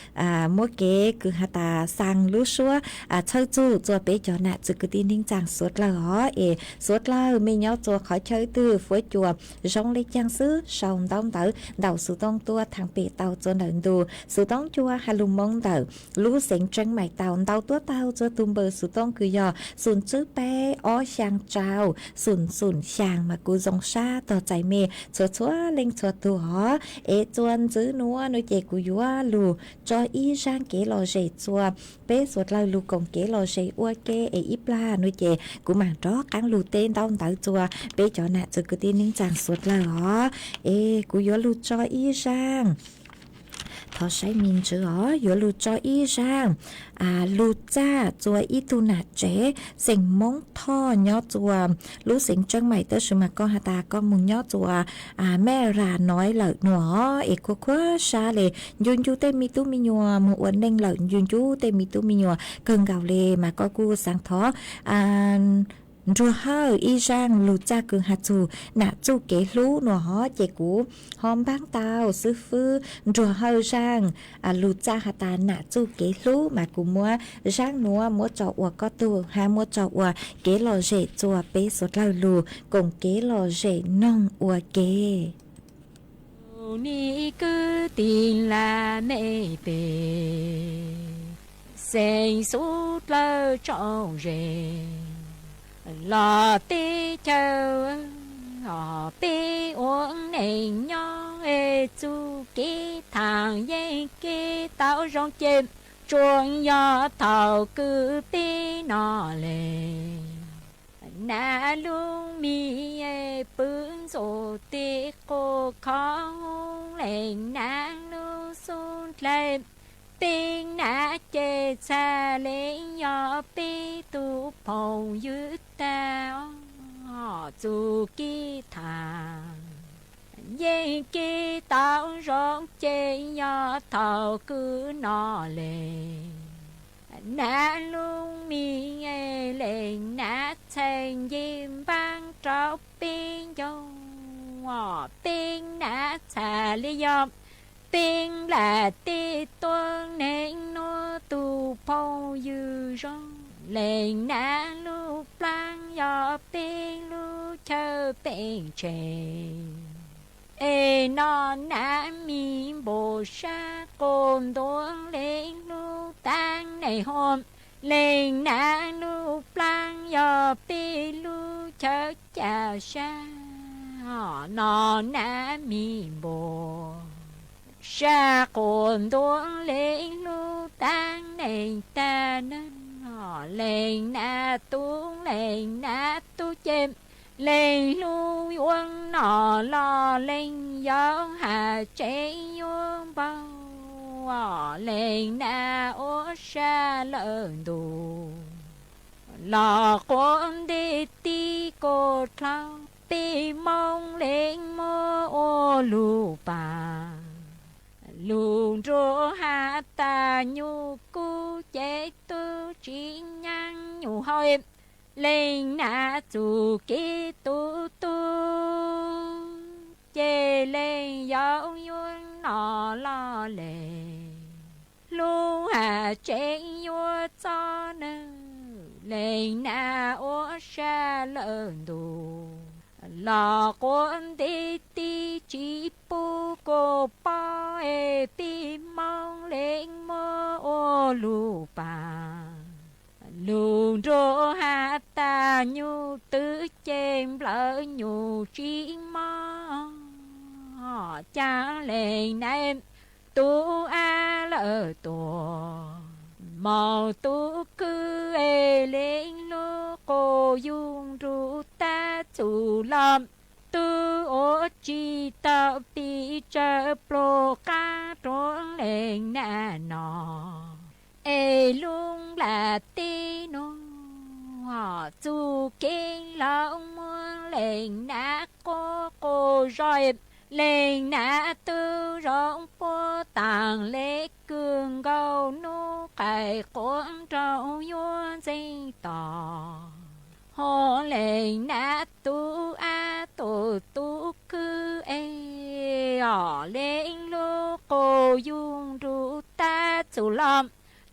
muab kev kws has tas xaa lub suab txhawb txug txuas peb cov nam txwv kwv tij neej tsaa suav dlawg hov. Es suav dlawg mej nyob txuas qhov chaw twg, fuab cua zoo le caag xwb, sau ntaub ntawv ntaus xuv tooj tuaj thaam pem tau txuas ntawm ntu xuv tooj cua has lug moo ntawm lub xeev Tseeb Mais tau. Ntaus tuaj tau txuas tug npawb xuv tooj kws yog xum tswb peb ob xyaa rau xum xum xyaa mas kuv zoo sab tog txais mej txhua txhua leej txhua tug hov. Es txuas ntxiv nuav nuav ces kuv yuav lug tso ib zaaj kev lom zem txuas peb suav dlawg lug koom kev lom zem ua ke. Es ib plag nuav ces kuv maam rov qaab lug teb ntaub ntawv txuas peb cov nam txwv kwv tij neej tsaa suav dlawg hov. Es kuv yuav lug tso ib zaaj, thov saib me ntsws os, yuav lug tso ib zaaj lug txaj txuas ib tug nam tsev xeem Moob Thoj nyob txuas lub xeev Tseeb Mais, tab sis mas koj has tas koj moog nyob txuas Mej Ras Noiv lawm nuav es khuv khuav sab le, ncu ncu tej me tub me nyuam moog ua neej lawm, ncu ncu tej me tub me nyuam kawg nkaus le. Mas koj kuj xaav thov nruag hawj ib zaaj lug txaj kws has txug nam txuj kev hlub nuav hov, ces kuv ho npaab tau xwb fwb nruag hawj zaaj lug txaj has tas nam txuj kev hlub, mas kuv muab zaaj nuav muab tso ua koj tug hab muab tso ua kev lom zem txuas peb suav dlawg lug koom kev lom zem noog ua ke. Ni kwv tij laj mej pej xeem suav dlawg tsoom ze los teb chaws, peb ua neej nyob es txuj kev thaam yeej kev tau zoo ces tsuas yog thaum kws peb no le. Nam lub mi pw ntxuav tej qub khov, leej nam lub xub dlawg peb nam ces txhaj le yog peb tug phooj ywg tag. Txuj kev thaam yeej kev tau zoo ces yog thaum kws no le. Nam lub mi leej nam txhaj nce npaab rau peb ncauj, peb nam txhaj le yog peb nplam tej tuab neeg nuav tug phooj ywg zoo. Leej nam lub plaab yog peb lub chaw peb tseg, es no nam mi npaum sab quas ntuas leej lub taab neeg huam. Leej nam lub plaab yog peb lub chaw ca sab, no nam mi npaum sab quas ntuas leej lub taab neeg tag neeg. Leej nam tub leej nam tub ces leej lub yuav noj los leej yau has tsev yuav npau, leej nam ua sab lawm ntuj. los quav nti tib kaus dlhau, pib moog leej muab ua lug paag. Lug nruag has tas nyuj kub ces tub tsi nyaab nyuj hau, leej nam txug kev tu tu ces leej yau yuav noj loj leej hlub has tseeb yuav txob nwg. Leej nam ua sab lawm ntuj los quav nti tib tsi pub kuas pob es pib moog leej muab ua lug paag. Lug nruag has tas nyuj twb ces nplawm nyuj tsi mob, caag leej nam tub ab lawm tuag, moog tub kwv es leej lub quas yug nruj tab txug los, tub ua tsi tau pib tsawv pluag qaab rua leej nam no. Es lub nplaj teb nuav txug kev laug muab leej nam quab quas zog, leej nam tub zoo puab taag le kws nkaus nub qais quab nrau yuav ntxeev tos. Hos leej nam tub ab tug tub kwv es, os leej lub quas yug nruj tab txug los,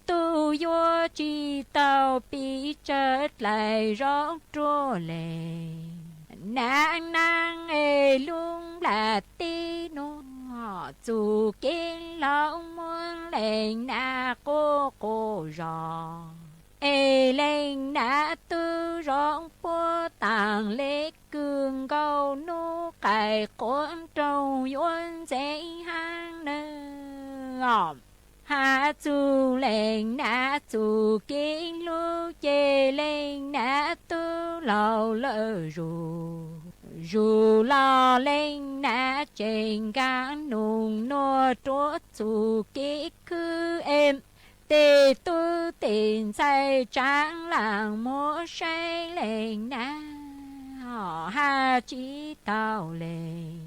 tub yuav tsi tau pib tsawv dlais zov rua leej nam naab es lub nplaj teb nuav txug kev laug muab leej nam quab quas zog, es leej nam tub zoo puab taag le kws nkaus nub qais quab nrau yuav ntxeev haab nawb. Has txug leej nam txug kev hlub ces leej nam tub laug lawm zug, zug los leej nam tseem nkaag nug nuav rua txug kev khwb es, tes tub tes ntxhais tsaav laag muab saib leej nam, hos has tsi tau leej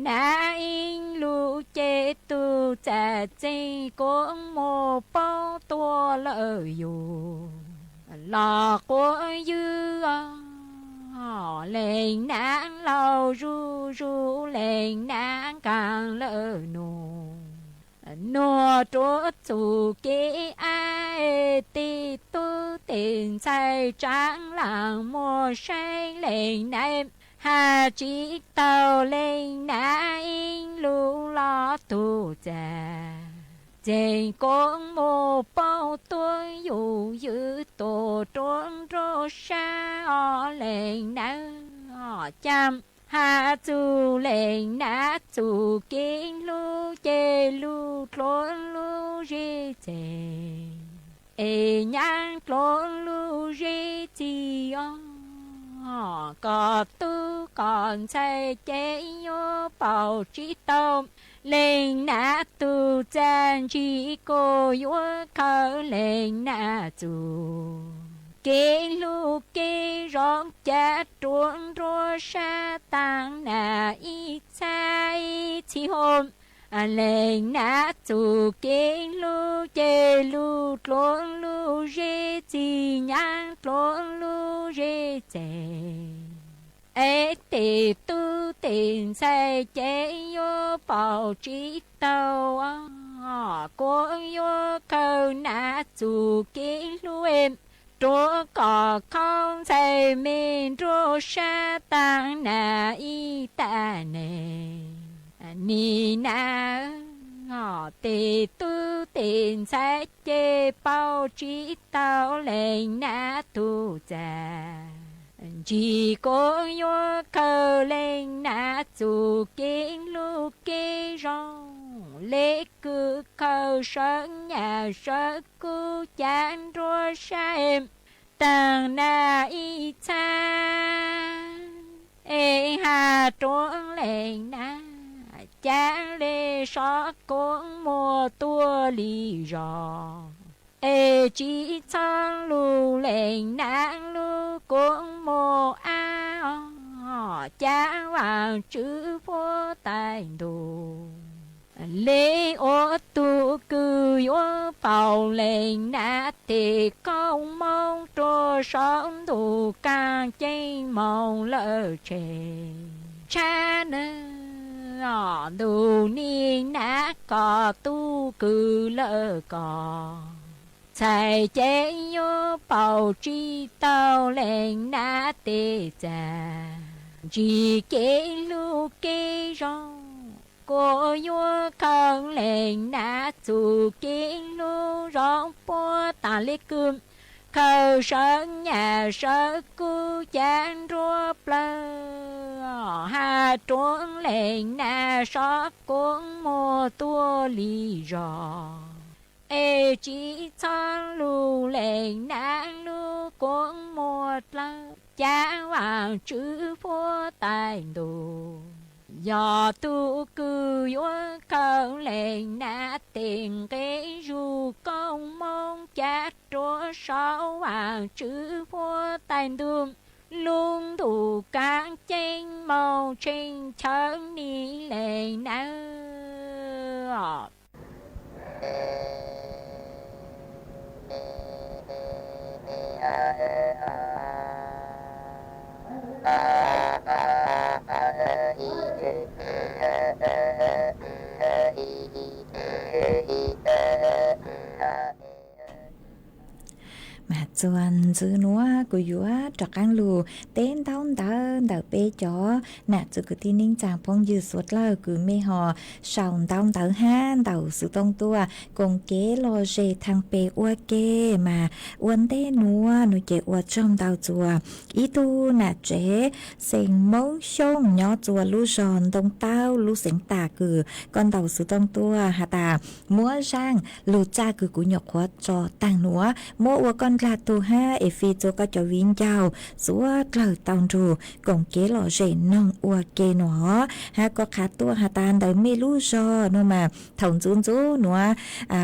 nam ib lug ces tug txaj txeeg kuab muag paub tuaj lawm yug los quab ywg, os leej nam laug zuj zug leej nam nkaag lawm nug, nuav rua txug kev ab, tes tub tes ntxhais tsaav laag muab saib leej nam, has tsi tau leej nam ib lug los tug txaj txeeg kuab muag paub tuaj yug ywg tuaj rua nruab sab, os leej nam, os caag has txug leej nam txug kev hlub ces lug dluav lub zej txeeg, es nyam dluav lub zej txig, os koj tub koj ntxhais ces yuav paub tsi tau leej nam tug txaj ntsis kuas yuav khaws leej nam txug kev hlub kev zoo cav rua nruab sab taag nam ib txhab ib txhis hov. Leej nam txug kev hlub ces lug dluav lub zej txig nyam dluav lub zej txeeg, es tes tub tes ntxhais ces yuav paub tsi tau, kuas yuav khaws nam txug kev hlub rua kom khaub ntxhais me nruab sab taag nam ib tag neeg. Nim nam, tes tub tes ntxhais ces paub tsi tau leej nam tug txaj ntsis kuas yuav khaws leej nam txug kev hlub kev zoo, le kws khaws sawv nyam sawv kub cav nruab sab taag nam ib txhab, es has rua leej nam cav le sov kuab muag tuaj li zog. Es tsis txhob lug lees nab lub koob muag ab, cav Vaajtswv huab tais ntuj. Le ua tug kws yuav paub lees nab tes koob moob rua saum ntuj kaaj ceeb moog lawm tseg. Tshab nawb, ntuj nim nab koj tub kws lawm koj, txhais ces yuav paub tsis tau lees nab tes txag. Ntsig kev hlub kev zoo, kuas yuav khaws lees nab txuj kev hlub zoo puab tas le kws, khaws sawv nyaj sawv kub cav nruab plawg, has rua lees nab sov koob muag tuaj li zog. Es tsis txhob lug lees nab lub koob muag dlawb, cav Vaajtswv huab tais ntuj. Yog tug kws yuav khaws lees nab tes nqe zug koob moob cav rua saum Vaajtswv huab tais ntuj, lub ntuj kaaj ceeb moog tshee chaw nim lees nawb. Mas txuas ntxiv nuav kuv yuav rov qaab lug teb ntaub ntawv ntawm peb cov nam txwv kwv tij neej tsaa phooj ywg suav dlawg kws mej ho sau ntaub ntawv hab ntaus xuv tooj tuaj koom kev lom zem thaaj pem ua ke. Mas ua ntej nuav nuav ces ua tsaug ntau txuas ib tug nam tsev xeem Moob Xyooj nyob txuas lub zog Ntoo Taub lub xeev Tas kws koj ntaus xuv tooj tuaj has tas muab zaaj lug txaj kws kuv nyuam qhuav tso taag nuav muab ua koj ndlag tug hab es fij txua koj cov viv ncaus suav dlawg tau nrug koom kev lom zem noog ua ke nuav. Hab koj qha tuaj has tas ntawm mej lub zog nuav mas thaum ntxuv ntxuv nuav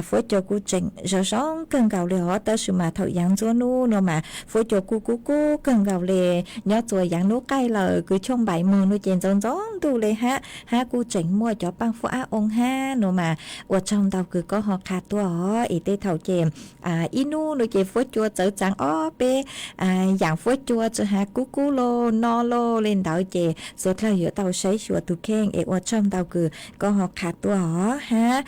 fuab cua kuj tseem zoo zoo kawg nkaus le os, tab sis mas thaum yaav ntuj nub nuav mas fuab cua kuj kub kub kawg nkaus le. Nyob txuas yaav nub qaij lawm kws choj npaim moog nuav ces ntxoov ntxoov ntuj le hab, hab kuj tseem muaj cov paaj fuab ab oo hab nuav mas ua tsaug ntau kws koj ho qha tuaj os. Es tej thaum ces ib nub nuav ces fuab cua txawv txaav ob peb yaam fuab cua tsi has kub kub lauj no lauj le ntawd ces suav dlawg yuav tau saib xyuas tug kheej es ua tsaug ntau kws koj ho qha tuaj os hab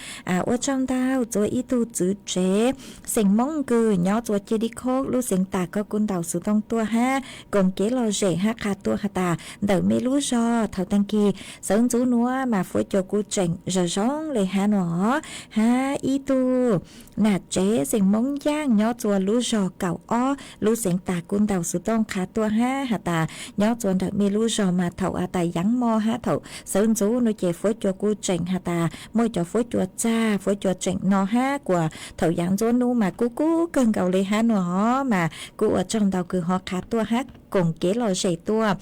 ua tsaug ntau txuas ib tug txwv tsev xeem Moob kws nyob txuas Ceg Dib Khoob lub xeev Tas koj kuj ntaus xuv tooj tuaj hab koom kev lom zem hab qha tuaj has tas ntawm mej lub zog thaum taag kis sawv ntxuv nuav mas fuab cua kuj tseem zoo zoo le hab nuav os. Hab ib tug nam tsev xeem Moob Yaaj nyob txuas lub zog Kaum Ob lub xeev Tas kuj ntaus xuv tooj qha tuaj hab has tas nyob txuas ntawm mej lub zog mas thaum has tas yaav mo hab thaum sawv ntxuv nuav ces fuab cua kuj tseem has tas muaj cov fuab cua txag fuab cua tseem no hab kuas thaum yaav ntuj nub mas kub kub kawg nkaus le hab nuav os. Mas kuj ua tsaug ntau kws ho qha tuaj hab koom kev lom zem tuaj,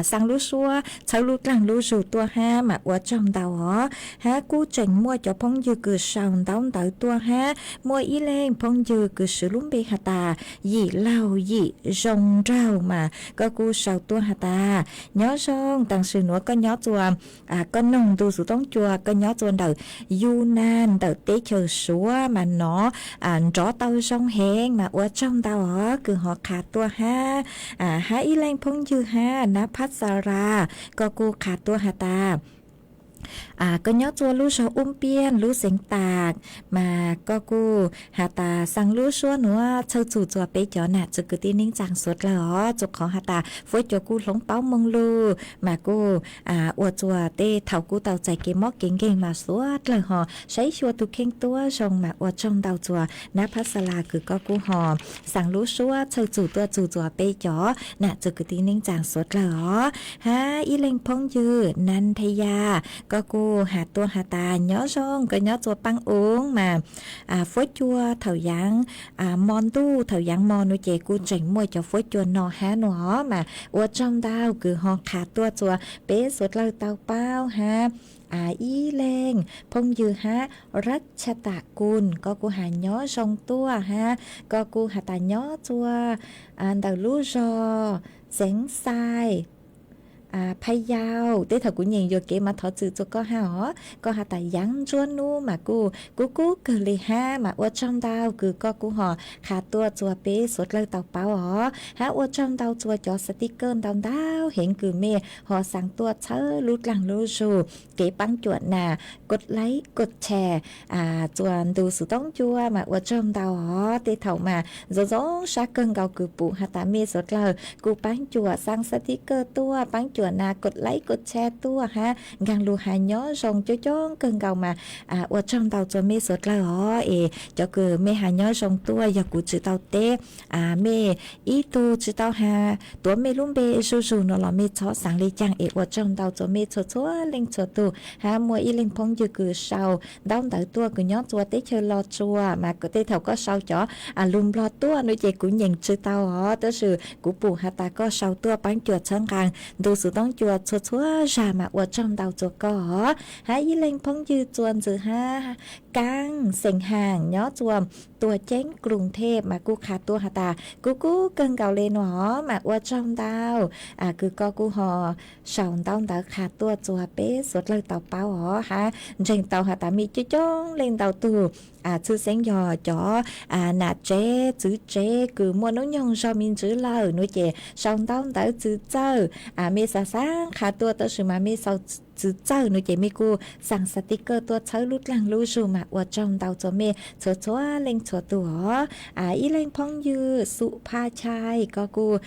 xaa lub suab txhawb lub dlaag lub zug tuaj hab mas ua tsaug ntau os. Hab kuj tseem muaj cov phooj ywg kws sau ntaub ntawv tuaj hab muaj ib leeg phooj ywg kws swv lub npe has tas Yim Laug Yim Zoo Nraug mas koj kuj sau tuaj has tas nyob zoo, taam sim nuav koj nyob txuas, koj noog ntu xuv toob cua koj nyob txuas ntawm Yunnan ntawm teb chaws Suav mas nov nrov tau zoo heev mas ua tsaug ntau os kws ho qha tuaj hab. Hab ib leeg phooj ywg hab Nab Phab Xa La koj kuj qha tuaj has tas koj nyob txuas lub zog Ub Npiaj lub xeev Tas mas koj kuj has tas xaa lub suab nuav txhawj txug txuas peb cov nam txwv kwv tij neej tsaa suav dlawg os, txug qhov has tas fuab cua kuj hloov paub moo lug mas kuj ua txuas tej thaum kuj tau txais kev mob kev nkeeg mas suav dlawg ho saib xyuas tug kheej tuab zoo mas ua tsaug ntau txuas Nab Phab Xa La kws koj kuj ho xaa lub suab txhawj txug tuaj txug txuas peb cov nam txwv kwv tij neej tsaa suav dlawg os. Hab ib leeg phooj ywg Nab Theb Yaj Koj kuj has tuaj has tas nyob zoo koj nyob txua paab ub mas, fuab cua thaum yaav mo ntuj thaum yaav mo nua ces kuj tseem muaj cov fuab cua no hab nua mas ua tsaug ntau kws ho qha tuaj txua peb suav dlawg tau paub hab. Ib leeg phooj ywg hab Rab Tshaj Tam Kun, koj kuj has nyob zoo tuaj hab, koj kuj has tas nyob txua ntawm lub zog Xeev Xais, Phaj Yau. Tej thaum kuv nyeem yuam kev mas thov txim txua koj hab os. Koj has tas yaav ntsuab nub mas kuj kub kub kawg li hab mas ua tsaug ntau kws koj kuj ho qha tuaj txua peb suav dlawg tau paub os. Hab ua tsaug ntau txua cov sticker ntau ntau heev kws mej ho xaa tuaj txhawb lub dlaag lub zug kev paab cuam nas, kod like kod share txua ntu xov tooj cua mas ua tsaug ntau os. Tej thaum mas zoo zoo sab kawg nkaus kws pum has tas mej suav dlawg kuj paab cuam xaa sticker tuaj, paab cuam nas, kod like kod share tuaj hab nkaag lug has nyob zoo coob coob kawg nkaus mas ua tsaug ntau txua mej suav dlawg os. Es cov kws mej has nyob zoo tuaj yog kuv tsi tau teb mej ib tug tsi tau has tuav mej lub npe zuj zug nua los mej txhob xaav le caag es ua tsaug ntau txua mej txhua txhua leej txhua tug. Hab muaj ib leeg phooj ywg kws sau ntaub ntawv tuaj kws nyob txua teb chaws Los Tsuas mas tej thaum koj sau cov lug Nplog tuaj nua ces kuv nyeem tsi tau os, tab sis kuv pum has tas koj sau tuaj paab cuam txhawb nqaa ntu xov tooj cua txhua txhua zag mas ua tsaug ntau txua koj os. Hab ib leeg phooj ywg txua ntxwv hab Kaab Xeem Haam nyob txua Tuam Ceeb Kruv Thej mas kuj qha tuaj has tas kuj kub kawg nkaus le nua mas ua tsaug ntau kws koj kuj ho sau ntaub ntawv qha tuaj txua peb suav dlawg tau paub os. Hab ntseeg tau has tas mej coob coob leej ntau tug tshwj xeeb yog cov nam tsev txwv tsev kws muaj nub nyoog zog me ntsis lawm nua ces sau ntaub ntawv txwv txawj. Mej xaav xaav qha tuaj tab sis mas mej sau txwv txawj nua ces mej kuj xaa sticker tuaj txhawb lub dlaag lub zug mas ua tsaug ntau txua mej txhua txhua leej txhua tug os. Ib leeg phooj ywg Xu Pha Chai koj kuj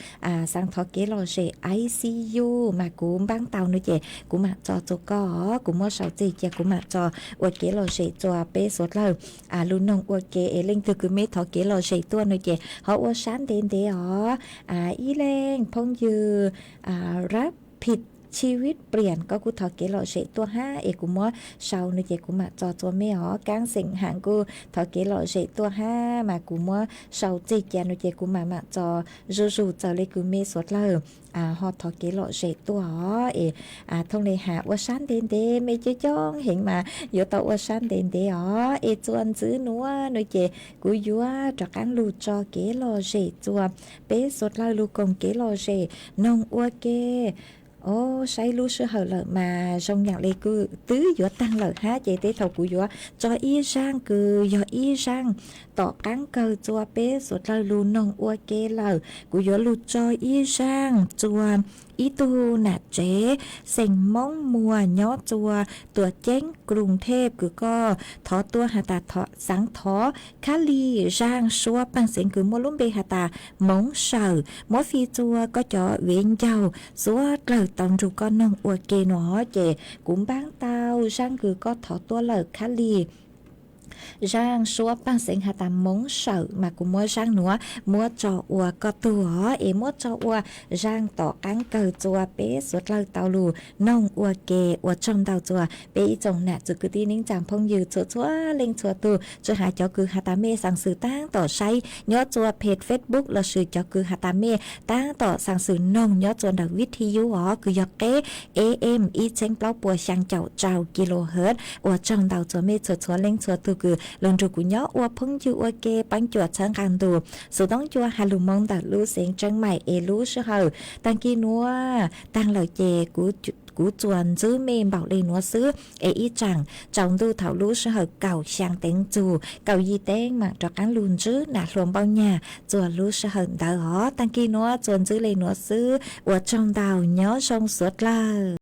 xaa thov kev lom zem I C U mas kuv npaab tau nua ces kuv mam tso txua koj os. Kuv muab sau txeg cia kuv mam tso ua kev lom zem txua peb suav dlawg lug noog ua ke es leej twg kws mej thov kev lom zem tuaj nua ces ho ua sab ntev ntev os. Ib leeg phooj ywg Rab Phim Chi Vib Pliam koj kuj thov kev lom zem tuaj hab es kuv muab sau nua ces kuv mam tso txua mej os. Kaab Xeem Haam kuj thov kev lom zem tuaj hab mas kuv muab sau txeg cia nua ces kuv mam mam tso zuj zug txawm le kws mej suav dlawg ho thov kev lom zem tuaj os. Es thooj le has ua sab ntev ntev mej coob coob heev mas yuav tau ua sab ntev ntev os. Es txua ntxwv nuav nua ces kuv yuav rov qaab lug tso kev lom zem txua peb suav dlawg lug koom kev lom zem noog ua ke. O, saib lub sij hawm lawm mas zoo yaam le kws twb yuav taag lawm hab ces tej thaum kuv yuav tso ib zaaj kws yog ib zaaj tom qaab kawg txua peb suav dlawg lug noog ua ke lawm. Kuv yuav lug tso ib zaaj txua ib tug nam tsev xeem Moob Muas nyob txua Tuam Ceeb Kruv Thej kws koj thov tuaj has tas xaav thov khab li zaaj suab paaj xeev kws muaj lub npe has tas Moov Sawm muab fi txua koj cov viv ncaus suav dlawg tau nrug koj noog ua ke nua ces kuv npaab tau zaaj kws koj thov tuaj lawm khab li zaaj suab paaj xeev has tas Moov Sawm mas kuv muab zaaj nuav muab tso ua koj tug os. Es muab tso ua zaaj tom qaab kawg txua peb suav dlawg tau lug noog ua ke. Ua tsaug ntau txua peb ib tsoom nam txiv kwv tij neej tsaa phooj ywg txhua txhua leej txhua tug, tsi has cov kws has tas mej xaa xwm taab tom saib nyob txua peg Facebook lossis cov kws has tas mej taab tom xaa xwm noog nyob txua ntawm vij thi yub os kws yog qeb A M ib txheeb plaub puas xyaa caum rau kilohertz. Ua tsaug ntau txua mej txhua txhua leej txhua tug kws lug nrug kuv nyob ua phooj ywg ua ke paab cuam txhawb nqaa ntu xov tooj cua has lug moo ntawm lub xeev Tseeb Maim es lub sij hawm taag kis nuav taag lawm ces kuv txua ntxwb mej npaum le nuav xwb es ib tsaam tsaus ntuj thaum lub sij hawm kaum xyaa teev txug kaum yim teev mam rov qaab lug ntsib nam hluas Npauj Nyag txua lub sij hawm ntawd os. Taag kis nuav txua ntxwb le nuav xwb, ua tsaug ntau, nyob zoo suav dlawg.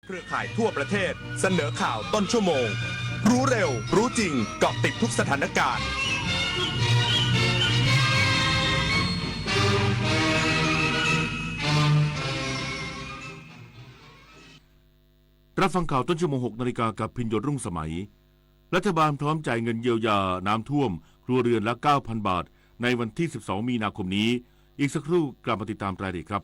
เครือข่ายทั่วประเทศเสนอข่าวต้นชั่วโมง รู้เร็ว รู้จริง เกาะติดทุกสถานการณ์ รับฟังข่าวต้นชั่วโมง หกนาฬิกา กับพินโยรุ่งสมัย รัฐบาลพร้อมจ่ายเงินเยียวยาน้ำท่วมครัวเรือนละ เก้าพัน บาท ในวันที่ สิบสอง มีนาคมนี้ อีกสักครู่กลับมาติดตามรายละเอียดครับ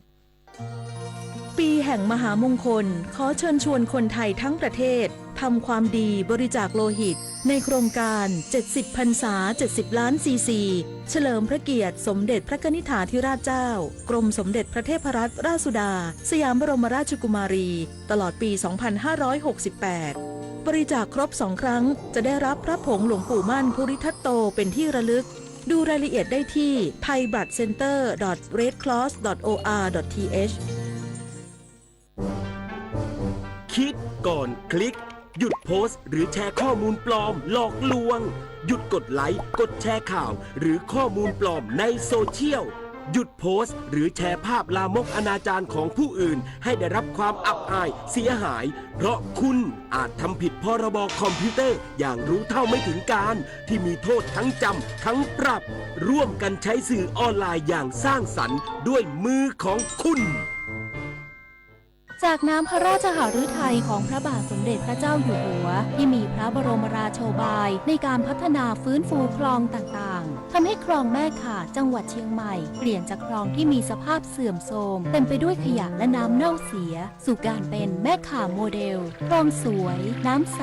ปีแห่งมหามงคล ขอเชิญชวนคนไทยทั้งประเทศ ทำความดีบริจาคโลหิต ในโครงการ เจ็ดสิบ พรรษา เจ็ดสิบ ล้าน ซีซี เฉลิมพระเกียรติสมเด็จพระกนิษฐาธิราชเจ้า กรมสมเด็จพระเทพรัตนราชสุดา สยามบรมราชกุมารี ตลอดปี สองพันห้าร้อยหกสิบแปด บริจาคครบ สอง ครั้ง จะได้รับพระผงหลวงปู่มั่นภูริทัตโตเป็นที่ระลึก ดูรายละเอียดได้ที่ ไทยบลัดเซ็นเตอร์ ดอท เรดครอส ดอท โอ อาร์ ดอท ที เอช คิดก่อนคลิก หยุดโพสต์หรือแชร์ข้อมูลปลอมหลอกลวง หยุดกดไลค์ กดแชร์ข่าว หรือข้อมูลปลอมในโซเชียล หยุดโพสต์หรือแชร์ภาพลามกอนาจารของผู้อื่น ให้ได้รับความอับอายเสียหาย เพราะคุณอาจทำผิดพรบคอมพิวเตอร์อย่างรู้เท่าไม่ถึงการ ที่มีโทษทั้งจำทั้งปรับ ร่วมกันใช้สื่อออนไลน์อย่างสร้างสรรค์ด้วยมือของคุณ จากน้ำพระราชหฤทัยของพระบาทสมเด็จพระเจ้าอยู่หัว ที่มีพระบรมราโชบายในการพัฒนาฟื้นฟูคลองต่างๆ ทำให้คลองแม่ข่าจังหวัดเชียงใหม่ เปลี่ยนจากคลองที่มีสภาพเสื่อมโทรม เต็มไปด้วยขยะและน้ำเน่าเสีย สู่การเป็นแม่ข่าโมเดล คลองสวย น้ำใส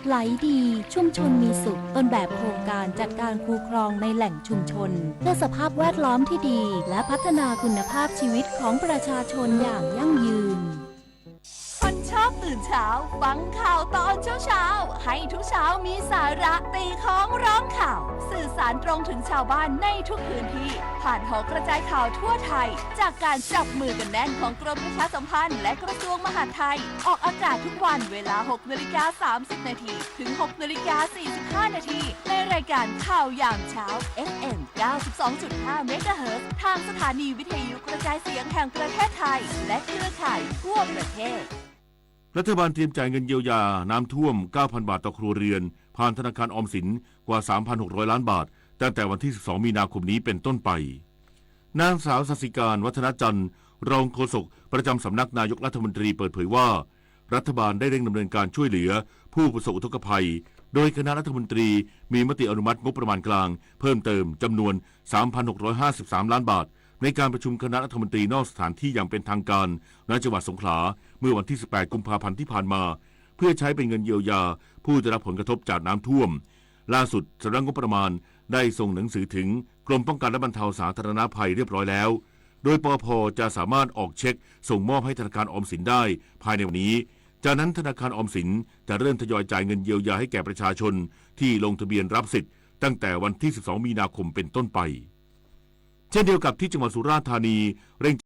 ไหลดี ชุมชนมีสุข ต้นแบบโครงการจัดการคูคลองในแหล่งชุมชน เพื่อสภาพแวดล้อมที่ดี และพัฒนาคุณภาพชีวิตของประชาชนอย่างยั่งยืน คนชอบตื่นเช้า ฟังข่าวตอนเช้าๆ ให้ทุกเช้ามีสาระ ตีค้องร้องข่าว สื่อสารตรงถึงชาวบ้านในทุกพื้นที่ ผ่านหอกระจายข่าวทั่วไทย จากการจับมือกันแน่นของกรมประชาสัมพันธ์และกระทรวงมหาดไทย ออกอากาศทุกวันเวลา หกนาฬิกา สามสิบนาที ถึง หกนาฬิกา สี่สิบห้านาที ในรายการข่าวยามเช้า เอฟเอ็ม เก้าสิบสองจุดห้า เมกะเฮิรตซ์ ทางสถานีวิทยุกระจายเสียงแห่งประเทศไทย และเครือข่ายทั่วประเทศ รัฐบาลเตรียมจ่ายเงินเยียวยาน้ำท่วม เก้าพัน บาทต่อครัวเรือน ผ่านธนาคารออมสินกว่า สามพันหกร้อย ล้านบาท ตั้งแต่วันที่ สิบสอง มีนาคมนี้เป็นต้นไป นางสาว ศศิการ วัฒนจันทร์ รองโฆษกประจำสำนักนายกรัฐมนตรีเปิดเผยว่า รัฐบาลได้เร่งดำเนินการช่วยเหลือผู้ประสบอุทกภัย โดยคณะรัฐมนตรีมีมติอนุมัติงบประมาณกลางเพิ่มเติมจำนวน สามพันหกร้อยห้าสิบสาม ล้านบาท ในการประชุมคณะรัฐมนตรีนอกสถานที่อย่างเป็นทางการ ณ จังหวัดสงขลา เมื่อวันที่ สิบแปด กุมภาพันธ์ที่ผ่านมา เพื่อใช้เป็นเงินเยียวยาผู้ได้รับผลกระทบจากน้ำท่วม ล่าสุดสำนักงบประมาณได้ส่งหนังสือถึงกรมป้องกันและบรรเทาสาธารณภัยเรียบร้อยแล้ว โดย ปอ พ จะสามารถออกเช็คส่งมอบให้ธนาคารออมสินได้ภายในวันนี้ จากนั้นธนาคารออมสินจะเริ่มทยอยจ่ายเงินเยียวยาให้แก่ประชาชนที่ลงทะเบียนรับสิทธิ์ตั้งแต่วันที่ สิบสอง มีนาคมเป็นต้นไป เช่นเดียวกับที่จังหวัดสุราษฎร์ธานีเร่ง